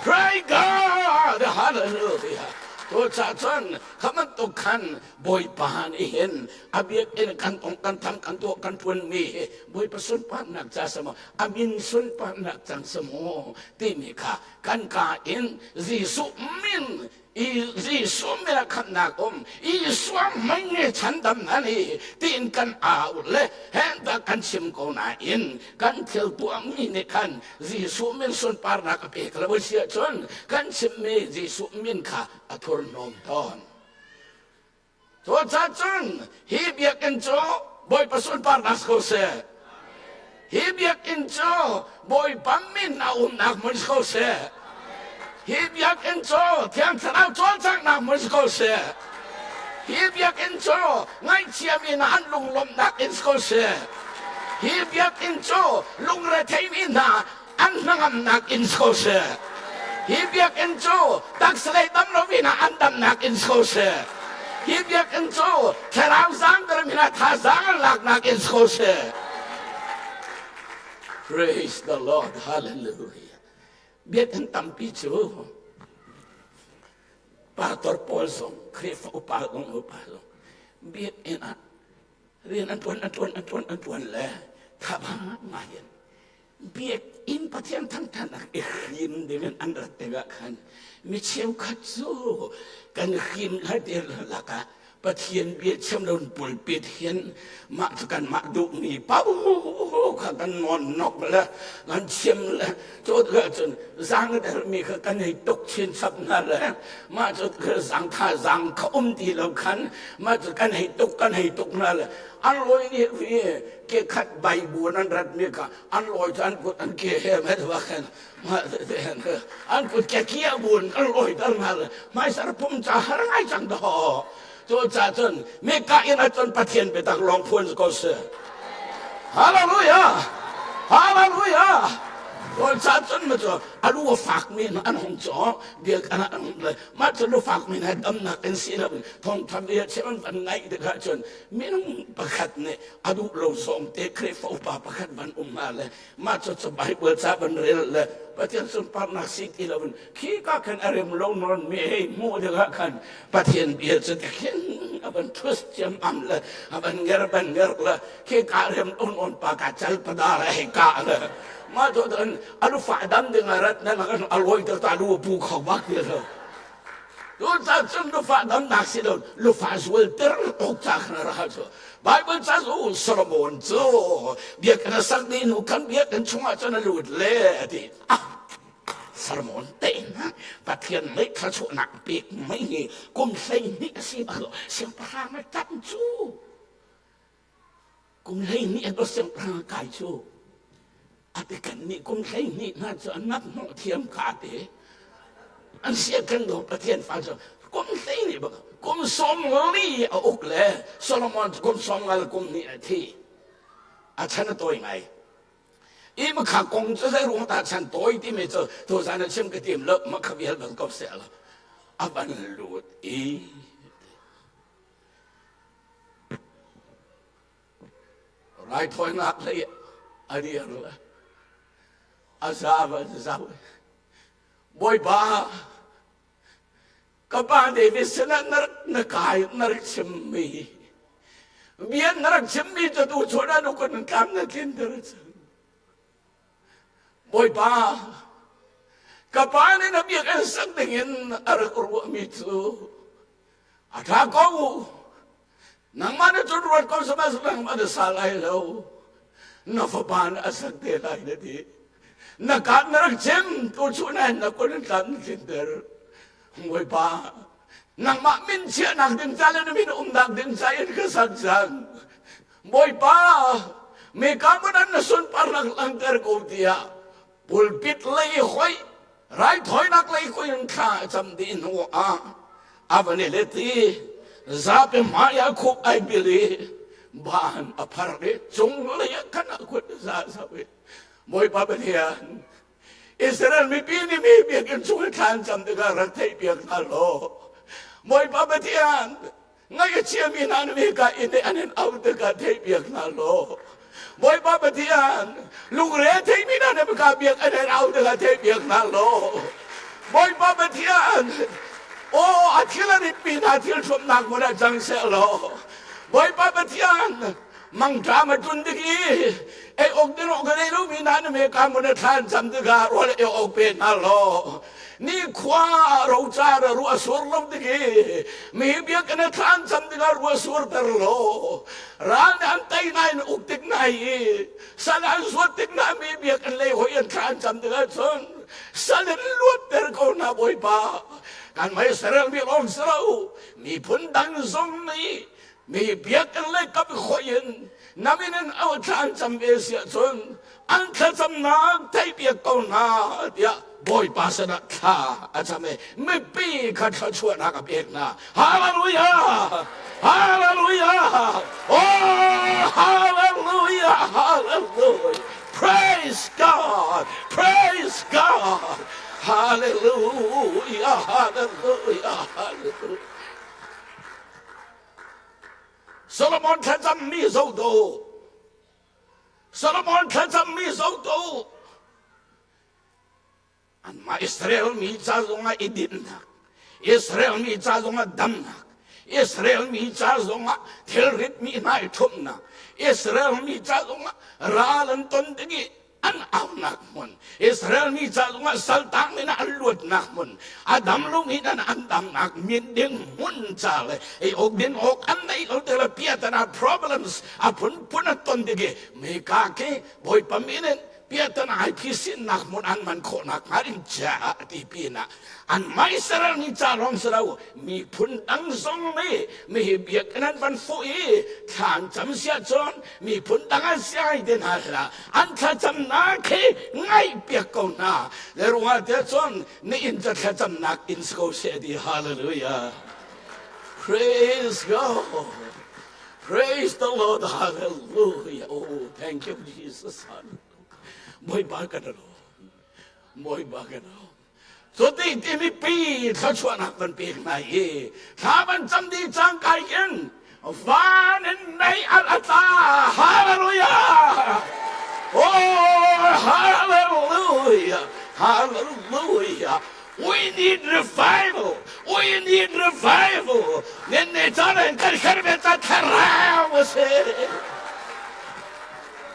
Praise God! Hallelujah! Tucah cun kha bantuk khan Bawipa nih hin a biakinn kan ong kan thang kan tuah kan ṭuanmi hi Bawipa sunparnak ca si maw a min sunparnak cang si maw timi kha kan ka in Jesuh min i Jesuh min ah khamhnak um Isua mei nge chandam na ni tiin kan au le henta kan chim ko nain kan thil tuahmi nih khan Jesuh min sunparnak a pek lo si ahcun kan chimmi Jesuh min kha a thurhnawm tawn. Cucaah cun hi biakinn cu Bawipa sunparnak si ko seh. Hi biakinn cu Bawipa min a umnak hmun si ko seh. Hi biakinn cu Thiang Thlarau cawlcanghnak hmun si ko seh. Hi biakinn cu ngaihchiami hna an lunglawmhnak inn si ko seh. Hi biakinn cu lungretheimi hna an hnangamnak inn si ko seh. Hi biakinn cu taksalei dam lomi hna an damnak inn si ko seh. Hi biakinn cu thlarau zaangter mi hna thazaang an laknak inn si ko seh. Praise the Lord. Hallelujah. Biakinn tampi cu pastor pawl zong Khrihfa upa zong upa zong biakinn ah rian an ṭuan an ṭuan an ṭuan an ṭuan le thaba ngai in biakinn Pathian thangṭhatnak i hrim dingin an rat tikah khan mi cheukhat cu kan hrim lai te lakah Pathian bia chim lo pulpit hin mah cu kan mah duhmi paoh kha kan nawn nok le kan chim le cu tikah cun zaang a dermi kha kan hei tuk chinchap hna le mah cu zaang thazaang kha um ti lo khan mah cu kan hei tuk kan hei tuk hna le an lawi nih hi ke khat bai bu an rat mi kha an lawi cu an kut an ke he met wa khan an kut ke kia bun an lawi ter hna le hmaisar pum ca har ngai cang daw cu ca cun me ka in acun Pathian biatak lawng phuan ko si. Hallelujah! Hallelujah! Kawl ca cun ma cu a lu a fak mi an hung caw biak an an le mah cu lu fak mi na damnak in si lo thawngtha bia chim an van ngaih tikah cun minung pakhat nih a duh lo zawng te Khrihfa upa pakhat van um hna le mah cu cu Bible ca van rel le Pathian sunparnak si ti lo in khi ka khan a rem lo nawn mi hei hmuh tikah khan Pathian bia cu te khin a van twist ciam am le a van nger van nger le khi ka rem on on pa ka chal pada le hei ka le ma to dan alu fa dam ding a rat na kan aloi ta ta lu pu kho bak ti lo tu ca cun lu fa dam nak si lo lu fa zual ter ok cha khana ra chu Bible ca zu Solomon cu biakinn a sak dih hnu kan biakinn chungah cun a lut le a ti. Ah, Solomon tein Pathian nih thluachuahnak pek mei hi kum 12 a si bak siangpahrang a ṭanh cu. Kum 12 a siangpahrang a kai cu. A ti kan nih kum 12 hna cu an nak hnawh thiam ka te. An sia kan do Pathian fa cu kum 12 bak kum 40 a uk le Solomon cu kum 50 kum hnih a thi. A chan a tawi ngai. I makha kong cu zei ruang dah chan tawi timi cu tuzan a chim ka tim lo makha vial bal ko seh la. A van lut i raithawinak lei a dir le a za van zau. Bawipa ka pa David sinah na rak na kai na rak chimmi bia na rak chimmi cu tu chun ah nukun tlam na tlinter cang. Bawipa ka pa nih na biakinn sak dingin a rak ruahmi cu a ṭha ko. Nangmah na cun ruat ko sihmanhsehlaw nangmah na sa lai lo. Na fapa na a sak te lai na ti. Na kaan na rak chim tu chun ah na kun in tlam na tlinter. Bawipa, nangmah min chiahnak ding ca le na min umnak ding ca in ka sak cang. Bawipa, mi ka mun an na sunparnak langhter ko tiah pulpit lei hoih raithawinak lei kuin thla a cam dih hnu ah a van i let i zapi hmai ah khup ai bil i ban a phar i cung lei ah khan a kut za zau i Bawipa Pathian Israel mipi nih mi biakinn chung i thla an cam tikah rak theihpiak hna law Bawipa Pathian ngaih a chiami hna nih hika inn i an in auh tikah theihpiak hna law Bawipa Pathian lungre a theimi hna nih ka biak an in auh tikah theihpiak hna law Bawipa Pathian aw a thil a ritmi hna thil hrawmnak hmun ah cang seh law Bawipa Pathian mangṭam a tlun tik i ei awk ding awk ka nei lomi hna na me ka mun a thlan cam tikah rawl ei awk pe hna law nikhua rocar ruah sur lo tik i mi biakinn a thlan cam tikah ruah surter law ral nih an tei nain uk tik nai i sal an zuat tik na mi biakinn lei hoi an thlan cam tikah cun sal in luatter ko hna Bawipa kan mei Israel mi lawng si lo miphun dang zong nih mi biakinn lei kap khoi in na min in au thla an cam ve si ahcun an thlacamnak theihpiak ko hna tiah Bawipa sinah thla a cam i mipi kha thluachuahnak a pek hna. Hallelujah! Hallelujah! Oh, hallelujah! Hallelujah! Praise God! Praise God! Hallelujah! Hallelujah! Hallelujah! Solomon thlacammi zohdo Solomon thlacammi zohdo anmah Israel mi ca zongah i dinhnak Israel mi ca zongah damnak Israel mi ca zongah thilrit mi hna i ṭhumhnak Israel mi ca zongah ral an ton ding i an aunak hmun. Israel mi ca zongah saltang in an luatnak hmun, a dam lomi nan an damnak min ding hmun ca le ei awk din awk an neih lo te le piatana problems a phunphun an ton tik i meka khi Bawipa min in piatana ai phisinnak hmun an man khawhnak hnga ding caah a ti pinah anmah Israel mi ca lawng si lo miphun dang zong nih mihi biakinn an van fuh i thla an cam si ahcun miphun dang an si ai te hna hlah an thlacamnak khi ngaihpiak ko hna le ruangah te cun na inn cu thlacamnak inn si ko seh ti. Hallelujah, praise God, praise the Lord, hallelujah. Oh, thank you, Jesus. Bawipa kan lo, Bawipa kan lo. Cuti ti mipi thluachuahnak van pek hna i thla van cam dih cang kai in van in mei al a tla. Hallelujah! Oh, hallelujah, hallelujah. We need revival, we need revival. Nen ne caan kan hermi ca thlarau a si,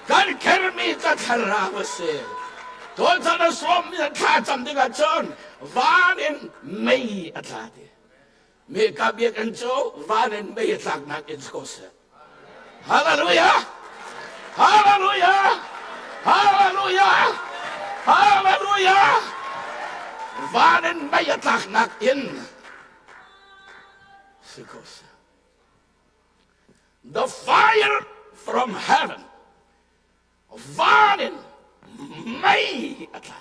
kan hermi ca thlarau a si. Tuan a sawmmi an thla cam dingah cun van in mei a tla ti. Meka biakinn cu van in mei a tlaknak in si ko seh. Hallelujah! Hallelujah! Hallelujah! Hallelujah! Van in mei a tlaknak in si ko seh. The fire from heaven, van in mei a tla.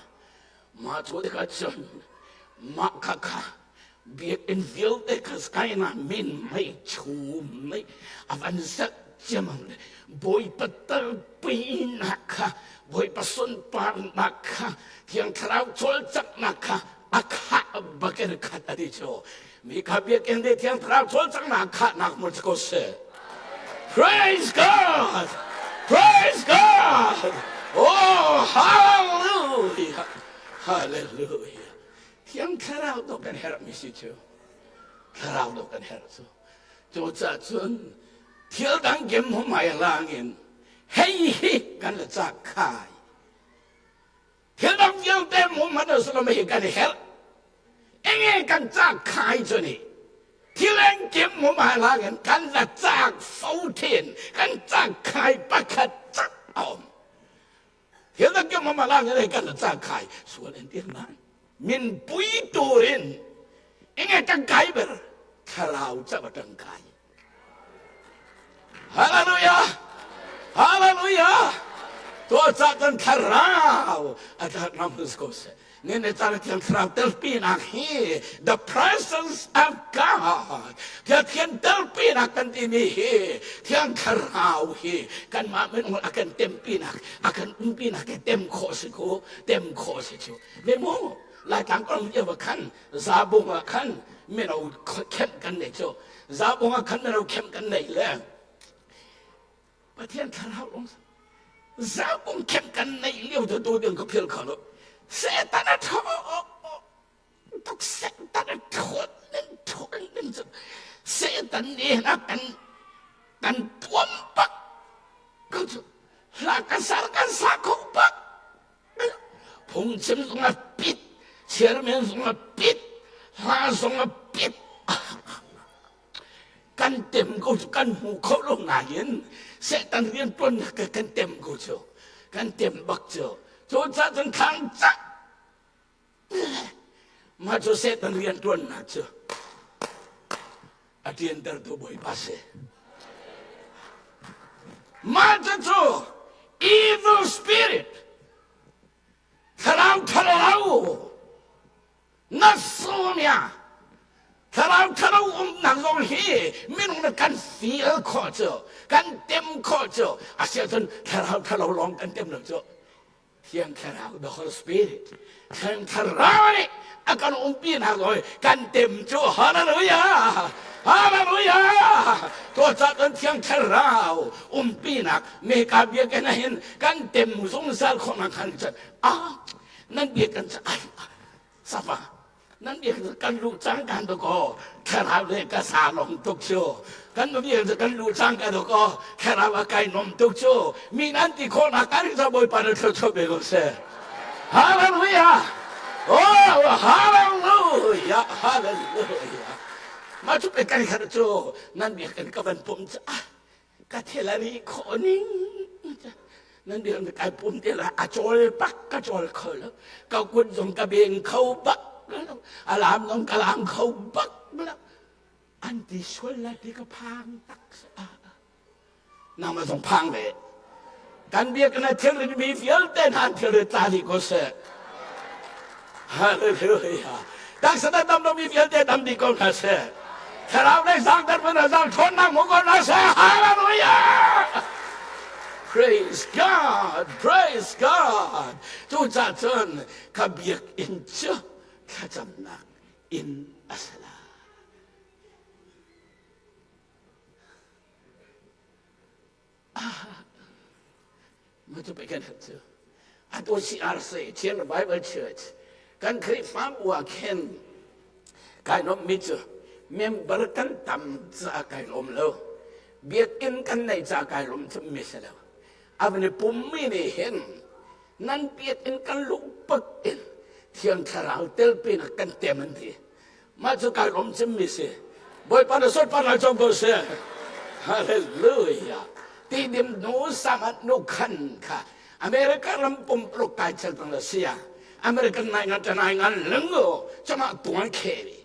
Mah cu tikah cun mah kha kha biakinn vialte kha skyna min mei chum mei a van zat ciamang le Bawipa talpinak kha, Bawipa sunparnak kha, Thiang Thlarau cawlcanghnak kha a khah bakin khat a ti cu. Mi kha biakinn le Thiang Thlarau cawlcanghnak khahnak mun si ko seh. Praise God! Praise God! Oh, hallelujah! Hallelujah! Thiang Thlarau dawh kan herhmi si cu. Thlarau dawh kan herh cu. Cucaah cun thil dang kem humai langin hei hi kan la cak khai. Thil dang vialte mu hmanh a si hi kan herh. Enge kan cak khai cu ni. Thil engkim mu ma langin kan la cak fo thin, kan cak khai pakhat cak a um. Thil dang kim mu ma langin kan la cak khai sual en tir nan. Min pui turin enge tangkai ber thlarau cak a tangkai. Hallelujah! Hallelujah! Tuah ca kan thlarau a tlak ko seh. Ne ne caan thiang thlarau telpinak hi, the presence of God, Thiang telpinak kan timi hi, thiang thlarau hi kanmah minung a kan tempinak, a kan umpinak ke tem khawh si ku, tem khawh si cu. Ve mu Laitlang kong lio khan zabung ah khan mino khem kan nei cu. Zabung ah khan mino khem kan nei le Pathian thlarau lawng zabung khem kan neih lio tu tu ding ka phil kho lo. Satan a tho tuk, Satan a thon ning thon ning cu, Satan nih na kan tuam bak ko cu. Hla kan sar kan sa kho bak, phungchim zong a pit, chairman zong a pit, hla zong a pit. Kan tem ko cu, kan hmu kho lo ngai in Satan rian tuannak kan tem ko cu, kan tem bak cu. Cu ca cun thlang cak mah cu Satan rian tuannak cu a tiantertu Bawipa si. Mah cu evil spirit, thlarau thalo na sumia thlarau thalo umnak zong hi minung na kan feel khawh cu, kan tem khawh cu. Asiahcun thlarau thalo lawng kan tem lo cu. Thiang Thlarau, the Holy Spirit, Thiang Thlarau nih a kan umpi nak oi kan tem cu. Hallelujah, hallelujah. To ca kan Thiang Thlarau umpi nak meka biakinn hin kan tem zungzal khawh nak khan chan ah nan biakinn ai sapa nan biak kan lu cang kan to ko thlarau le ka sa lom tuk cu, kan biak kan lu cang ka to ko thlarau a kai nom tuk cu mi nan ti khawh nak kan sa. Bawipa na thluachuah ve ko seh. Hallelujah! Oh, hallelujah! Hallelujah! Mah cu pe kan khat cu nan biakinn ka van pum caah ka thil a ri khawh ning nan biakinn kai pum te la a cawl bak ka cawl kho lo ka kut zong ka beng kho bak lo a lam zong ka lam kho bak lo an ti sual la ti ka phang tak nangmah zong phang ve kan biakinn ah thilrit mi vialte hna an thilrit tla dih ko seh hallelujah taksa na dam lomi vialte dam dih ko hna seh thlarau lei zangter hmanh ah zang ṭhawnnak hmu ko hna seh hallelujah praise God praise God cucaah cun ka biakinn cu thlacamnak inn a si lai Cu atu CRC Chin Bible Church kan Khrihfabu ah khin kai lawmhmi cu member kan tam caah kai lawm lo biakinn kan neih caah kai lawm cemmi si lo a van i pummi nih hin nan biakinn kan luh pak in Thiang Thlarau telpi nak kan tem an ti Mah cu kai lawm cemmi si. Bawipa na sunparnak cawm ko seh. Hallelujah. Ti dim nu sangat nu khan kha America ram pumpluk kai chel tang la sia. American nai ngan tanai ngan lengo chama tuan khe ni.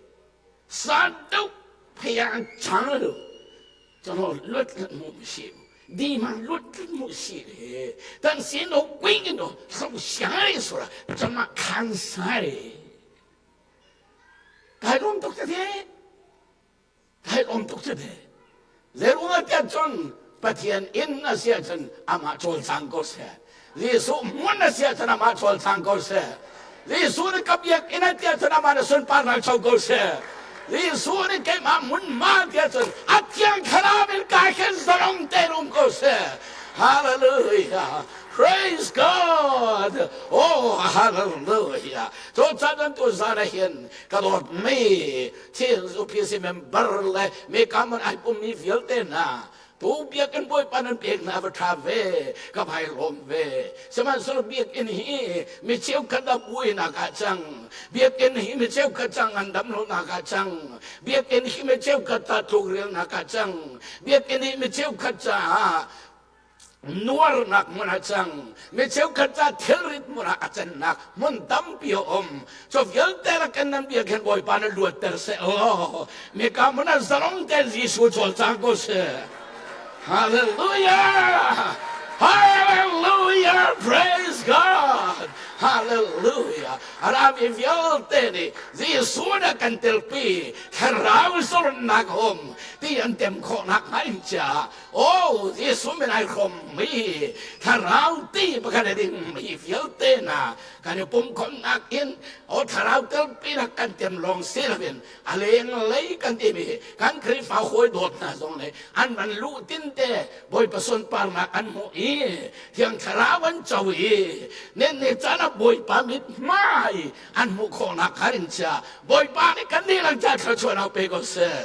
San deuh phayang chang lu. Chano lut mu si. Di ma lut mu si le. Tan si no wing no so xiang sura chama khan sai. Kai lawm tuk tete. Kai lawm tuk tete. Zeruang tiah cun Pathian inn a si ahcun amah cawlcang ko seh. Jesuh hmun a si ahcun amah cawlcang ko seh. Jesuh nih ka biakinn a ti ahcun amah na sunparnak cho ko seh. Jesuh nih keimah hmunhma ti ahcun a thiang thlarau in ka khin zalong tein um ko seh. Hallelujah. Praise God. Oh, hallelujah. Cu caan tu zan ah hin ka dawtmi Chin UPC member le mi kaman ai pummi vialte hna tu biakinn Bawipa nan pek hna va ṭha ve ka vai lawm ve sihmanhsehlaw biakinn hi mi cheukhat a buainak ah cang biakinn hi mi cheukhat cang an dam lonak ah cang biakinn hi mi cheukhat ta tlukrialnak ah cang biakinn hi mi cheukhat caah nuarnak hmun a cang mi cheukhat ca thilrit hmun ah a cannak hmun tampi a um cu vialte lakin nan biakinn Bawipa na luatter seh aw mi ka hmun ah zalong tein Jesuh cawlcang ko seh Hallelujah Hallelujah praise God Hallelujah Arami vialte nih Jesuh na kan telpi thlarau zornak um ti an tem khawhnak hnga in caah Oh, Jesuh min ai hrawmmi thlarau ti pakhat a dingmi vialte hna kan i pumkhawmnak in o thlarau telpi nak kan tem lawng si loin a lenglei kan timi kan Khrihfa hawi dawt hna zong nih an van luh tin te Bawipa sunparnak an hmuh i Thiang Thlarau an co i nen ne caan ah Bawipa mithmai an hmuh khawhnak kha in chia Bawipa nih kan dihlak ca thluachuahnak pe ko seh.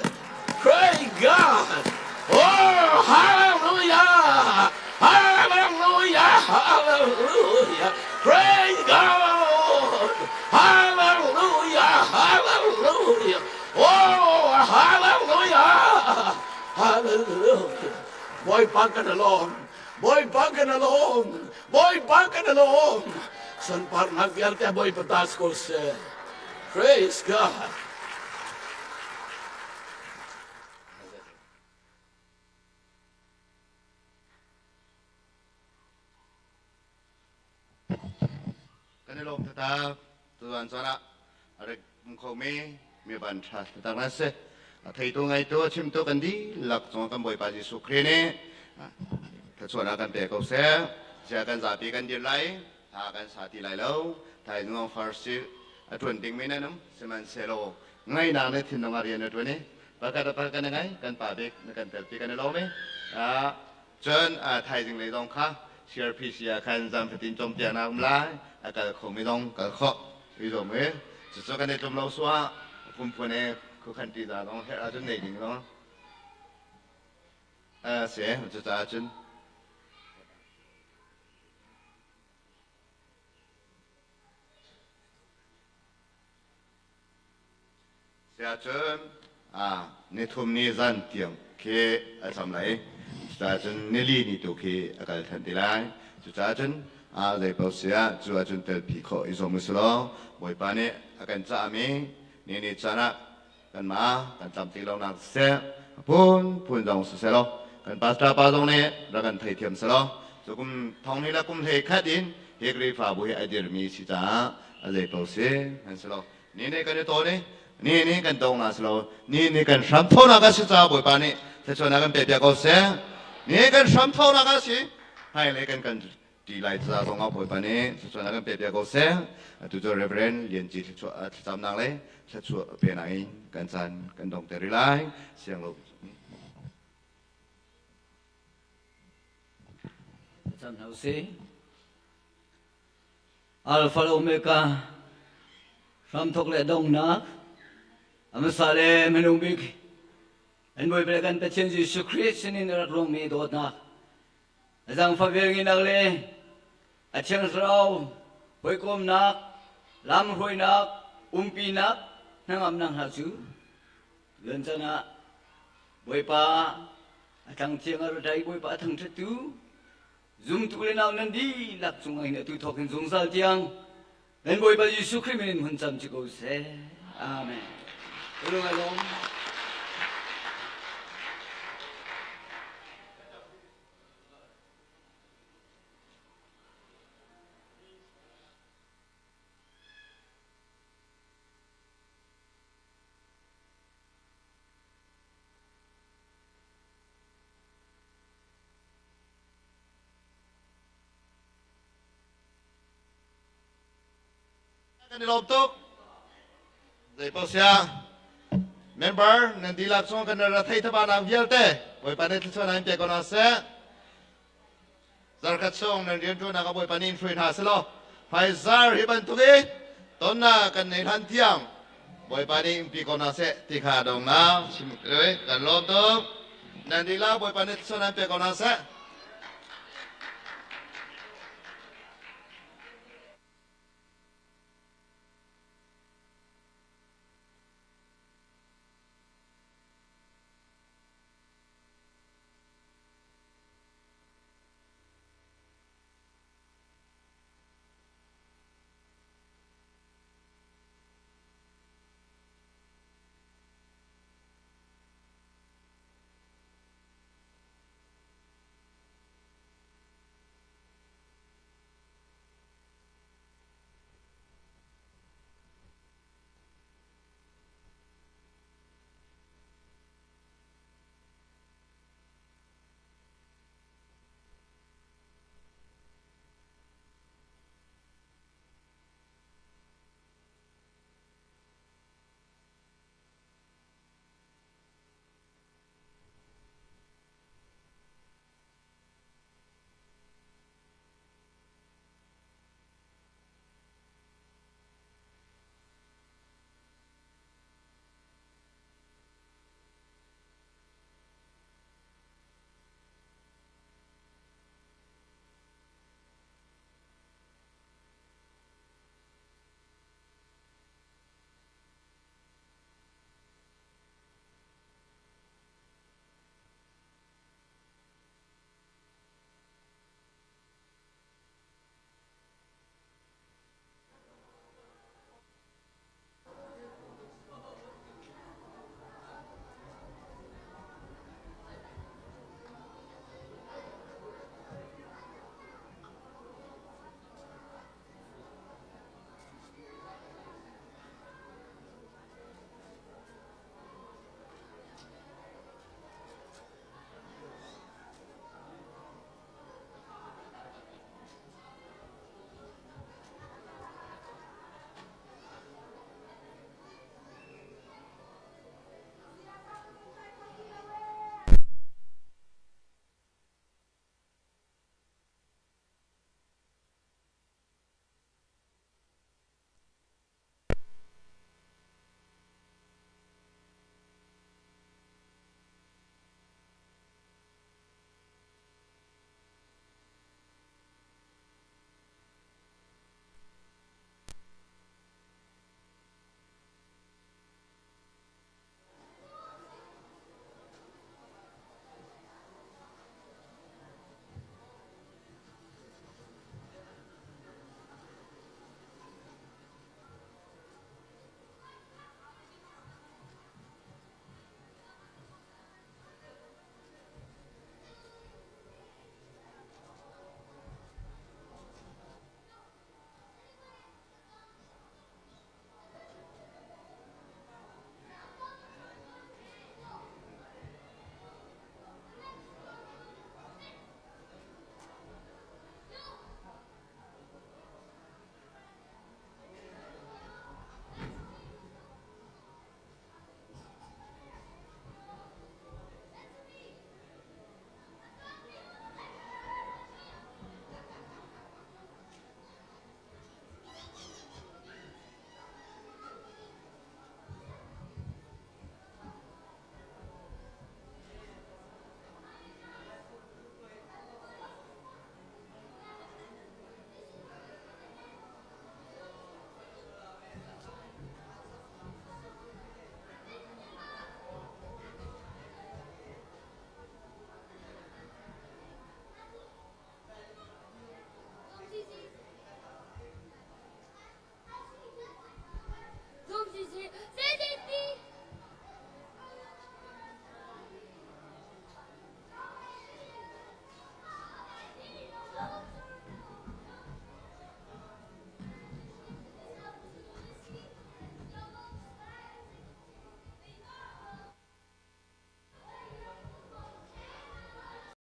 Praise God. Oh, hallelujah. Hallelujah. Hallelujah. Praise God. Hallelujah. Hallelujah. Oh, hallelujah. Hallelujah. Bawipa kan alawm. Bawipa kan alawm. Bawipa kan alawm. Sunparnak vialte Bawipa ta si ko seh. Praise God. Kan i lawm taktak. Tuan caan ah a rak um khomi mi van ṭha taktak nan si. A theitu ngaitu a chimtu kan dihlak cungah kan Bawipa Jesuh Khrih nih thluachuahnak kan pe ko seh. Ziah kan zapi kan dir lai, hla kan sa ti lai lo. Thaizing first a ṭuan dingmi nan um. Sihmanhsehlaw ngaihnak le thinlung ah rian a ṭuan i pakhat a pakhat kan i ngai, kan pa bik na kan telpi kan i lawm i cun thaizing lei zong kha CRPC ah khan zan fatin cawnpiaknak um lai, a kal khomi zong kal khawh i zuam i cucu kan i tlum lo suah phunphun i khukhan ṭihza zong herh ahcun nei ding zong a si cucaah cun Siahcun nithum ni zan tiang khi a cam lai. Cucaah cun nili ni tu khi a kal than ti lai. Cucaah cun zei paoh si ah cu ahcun telpi khawh i zuam usih law Bawipa nih a kan cahmi ni ni caan ah kanmah kan tlam ti lonak siseh a phunphun zong siseh law kan pastor pa zong nih rak kan theithiam selaw cu kum thong ni le kum hlei khat in hi Khrihfabu hi a dirmi si caah a zei paoh si hman selaw ni nih kan i tawn i ni nih kan tong na si lo ni nih kan hram thonak a si caah Bawipa nih thluachuahnak kan pe piak ko seh. Ni kan hram thonak a si hmailei kan kan ti lai ca zong ah Bawipa nih thluachuahnak kan pe piak ko seh. Atu cu Reverend Lian Ci thluachuah thlacamnak le thluachuah penak in kan caan kan dong te rih lai. Siang lo. Cam hna usih. Alpha le Omega, hramthawk le donghnak, a hmasa le hmanung bik, an Bawipa le kan Pathian Jesuh Khrih sinin a rak luangmi dawtnak, a zaangfah velngeihnak le a Thiang Thlarau hawikomnak, lamhruainak, umpinak, hnangamnak hna cu tuan chan ah Bawipa a tlangthiang a rat i Bawipa a thangṭhattu Zumtu le nau nan dihlak cungah hin atu thawk in zungzal tiang nan Bawipa Jesuh Khrih min in hun cam ci ko seh. Amen. Ulung alom. Kan i lawm tuk. Zeipaoh sia member nan dihlak chung kan ra thei thaba nang vialte Bawipa nih thluachuah in pe ko hna seh. Zarkhat chung nan rianṭuannak ah Bawipa nih in hruai hna selaw hmaizar hi bantuk i tonnak kan nei hlan tiang Bawipa nih in pi ko hna seh ti kha dongnak chim kan lawm tuk. Nan dihlak Bawipa nih thluachuah in pe ko hna seh.